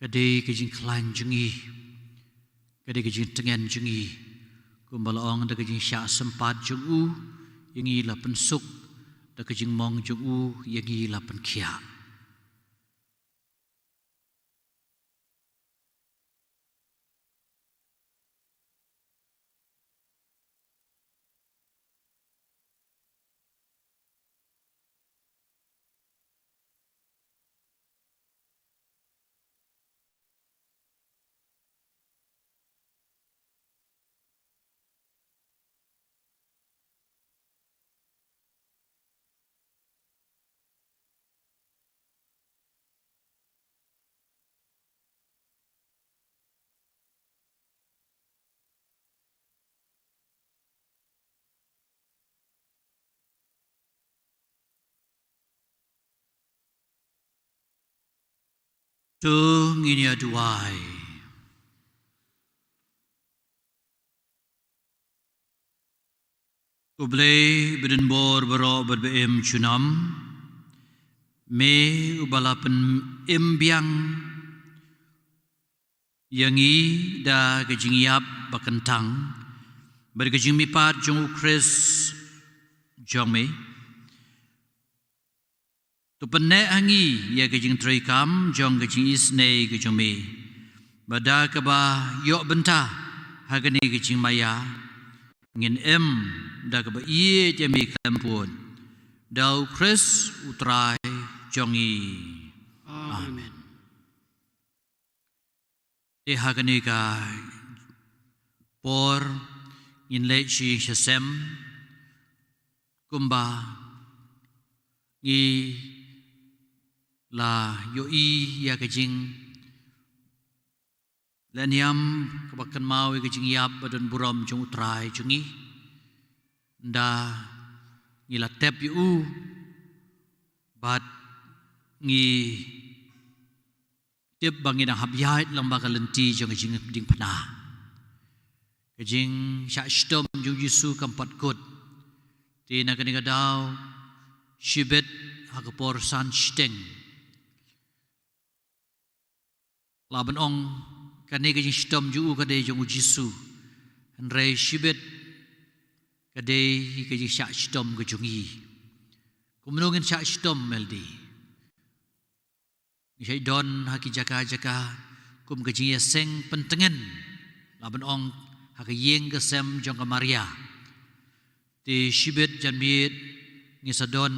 ka dei ka jingkhlaiñ jong ngi, ka dei ka jingtngen jong ngi. Kumba la ong da ka jingshah sympat jong u, ïa ngi la pynsuk, da ka jingmong jong u, ïa ngi la pynkhiah. To ngin ïa duwai. U Blei ba don bor baroh bad ba im junom, me uba la pynim biang ïa ngi da ka jingïap ba kyntang bad ka jingmihpat jong U Khrist jong me. To pynneh ha ngi ïa ka jingtrei kam jong ka jingisynei ka jong me. Bad da kaba ïoh bynta ha kane ka jingmaïa, ngin im da kaba ïeit ïa me khlem pud. Da U Khrist U Trai jong ngi. Amen. Amen. Te ha kane ka por ngin leit sha ïing sha sem kumba Ngi la ïohi ïa ka jinglehniam kaba kynmaw ïa ka jingïap ba don burom jong U Trai jong ngi. Ynda ngi la tep ïa u bad ngi tip ba ngi dang hap ïaid lang bad ka lynti jong ka jingdiengphna. Ka jingshah shitom jong U Jisu kam pat kut. Te na kane ka daw shibit ha ka por san shiteng, lah ban ong kane ka jingshitom jong u ka dei jong U Jisu, hynrei shibit ka dei ka jingshah shitom ka jong ngi. Kumno ngin shah shitom, Melody? Ngi shait don ha ki jaka jaka kum ka jingïaseng pyntngen, lah ban ong ha ka ïing ka sem jong ka Maria. Te shibit janmiet ngi sa don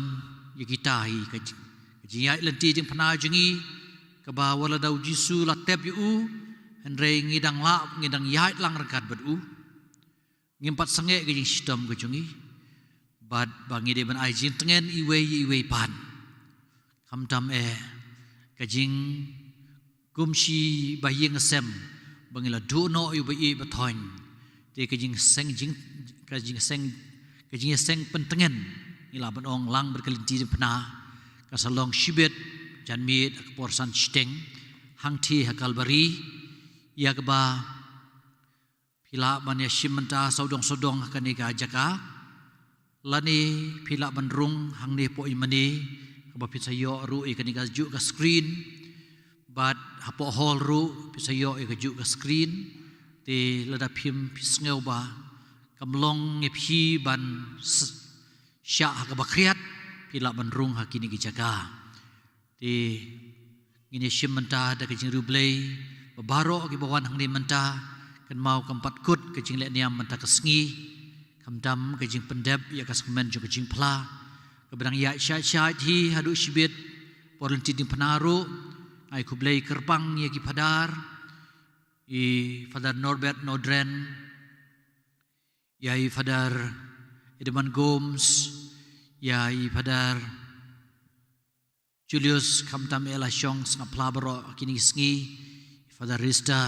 ïa kita hi ka jing, ka jingïaid lynti diengphna jong ngi, kaba wat la da U Jisu la tep ïa u, hynrei ngi dang lah, ngi dang ïaid lang ryngkat bad u. Ngim pat sangeh ka jingshitom ka jong ngi bad ba ngi dei ban ai jingtngen iwei ïa iwei pat. Khamtam eh ka jing kum shi ba ïing sem ba ngi la duh noh ïa u ba ïeit ba thoiñ. Te ka jingseng jing, ka jingseng, ka jingïaseng pyntngen, ngi lah ban ong lang bad ka lynti diengphna, ka sa long shibit janmiet ha ka por san shiteng hangtei ha Kalbari, ïa kaba phi lah ban ïashim mynta sawdong sawdong ha kane ka jaka, lane phi lah ban rung hangne hapoh ïing mane, kaba phin sa ïoh ruh ïa kane kajuh ka screen, bad hapoh hall ruh phin sa ïoh ïa kajuh ka screen. Te lada phim, phi sngew ba kam long ïa phi ban s-, shah ha kaba khriat, phi lah ban rung ha kine ki jaka. Te ngin ïashim mynta da ka jingriewblei ba baroh kiba wan hangne mynta, kynmaw kam pat kut ka jinglehniam mynta ka sngi, khamtam ka jingpyndep ïa ka sakramen jong ka jingphla kaba dang ïaid shait shait hi haduh shibit por lynti diengphna ruh. Nga ai khublei kyrpang ïa ki Phadar, i Phadar Norbert Nodren, ïa i Phadar Edmund Gomes, ïa i Phadar Julius, khamtam eh la shong sngap phla baroh ha kine ki sngi, i Phadar Rista,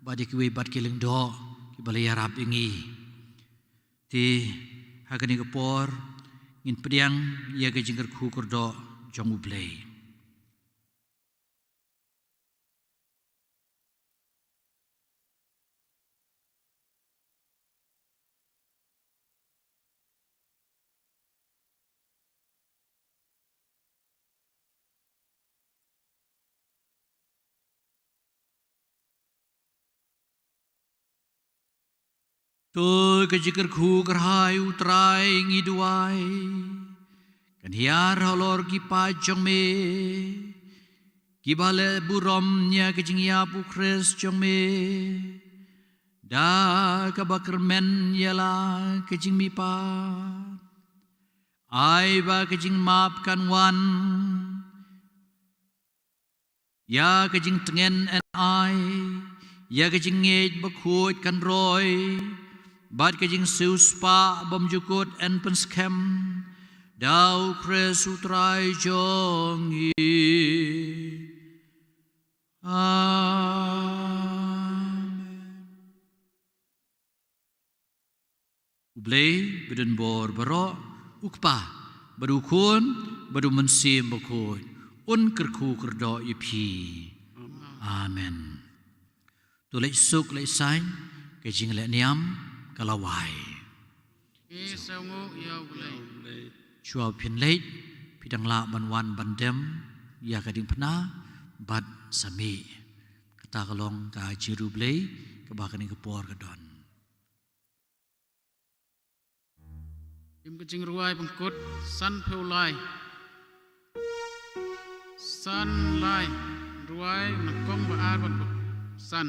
bad ïa kiwei pat ki lyngdoh kiba la ïarap ïa ngi. Te ha kane ka por ngin pdiang ïa ka jingkyrkhu kyrdoh jong U Blei. To ka jingkyrkhu kyrhai U Trai ngi duwai, kan hiar halor ki paid jong me, kiba leh burom ïa ka jingïap U Khrist jong me, da kaba kyrmen ïa la ka jingmihpat. Ai ba ka jingmap kan wan, ïa ka jingtngen yn ai, ïa ka jingngeit bakhuid kan roi, bad ka jingsiewspah bymjukut yn pynskhem, da U Khrist U Trai jong ngi. Amen. U Blei ba don bor baroh, U Kpa, bad U Khun, bad U Mynsiem Bakhuid, un kyrkhu kyrdoh ïa phi. Amen. To leit suk leit saiñ, ka jinglehniam ka la wai. Ngi sngewnguh ïa U Blei. Shuwa phin leit, phi dang lah ban wan ban dem ïa ka diengphna bad sa mih. Kata ka long ka jingriewblei kaba kane ka por ka don. Ïa ka jingrwai pynkut, san phew lai. San lai. Rwai nyngkong ba ar bad ba san.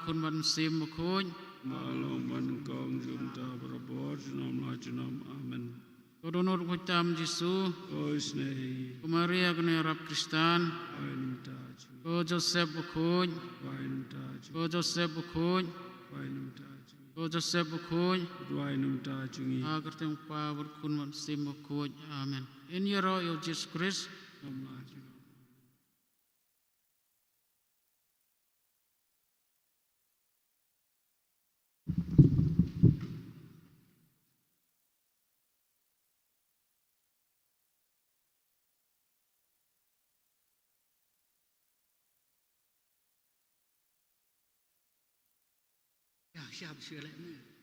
Khun bad Mynsiem Bakhuid. Ba long ba nyngkong, junom barabor, junom la junom. Amen. Ko dohnud ko tam Jisu. Ko isynei. Ko Maria kane rap Khristan. Duwai namar ta jong ngi. Ko Joseph Bakhuid. Duwai namar ta jong ngi. Ko Joseph Bakhuid. Duwai namar ta jong ngi. Ko Joseph Bakhuid. Duwai namar ta jong ngi. Ha ka kyrteng Kpa bad Khun bad Mynsiem Bakhuid. Amen. Yn ïaroh ïa u Jisu Khrist. Junom la junom. Ïa, shap shuh leh ne.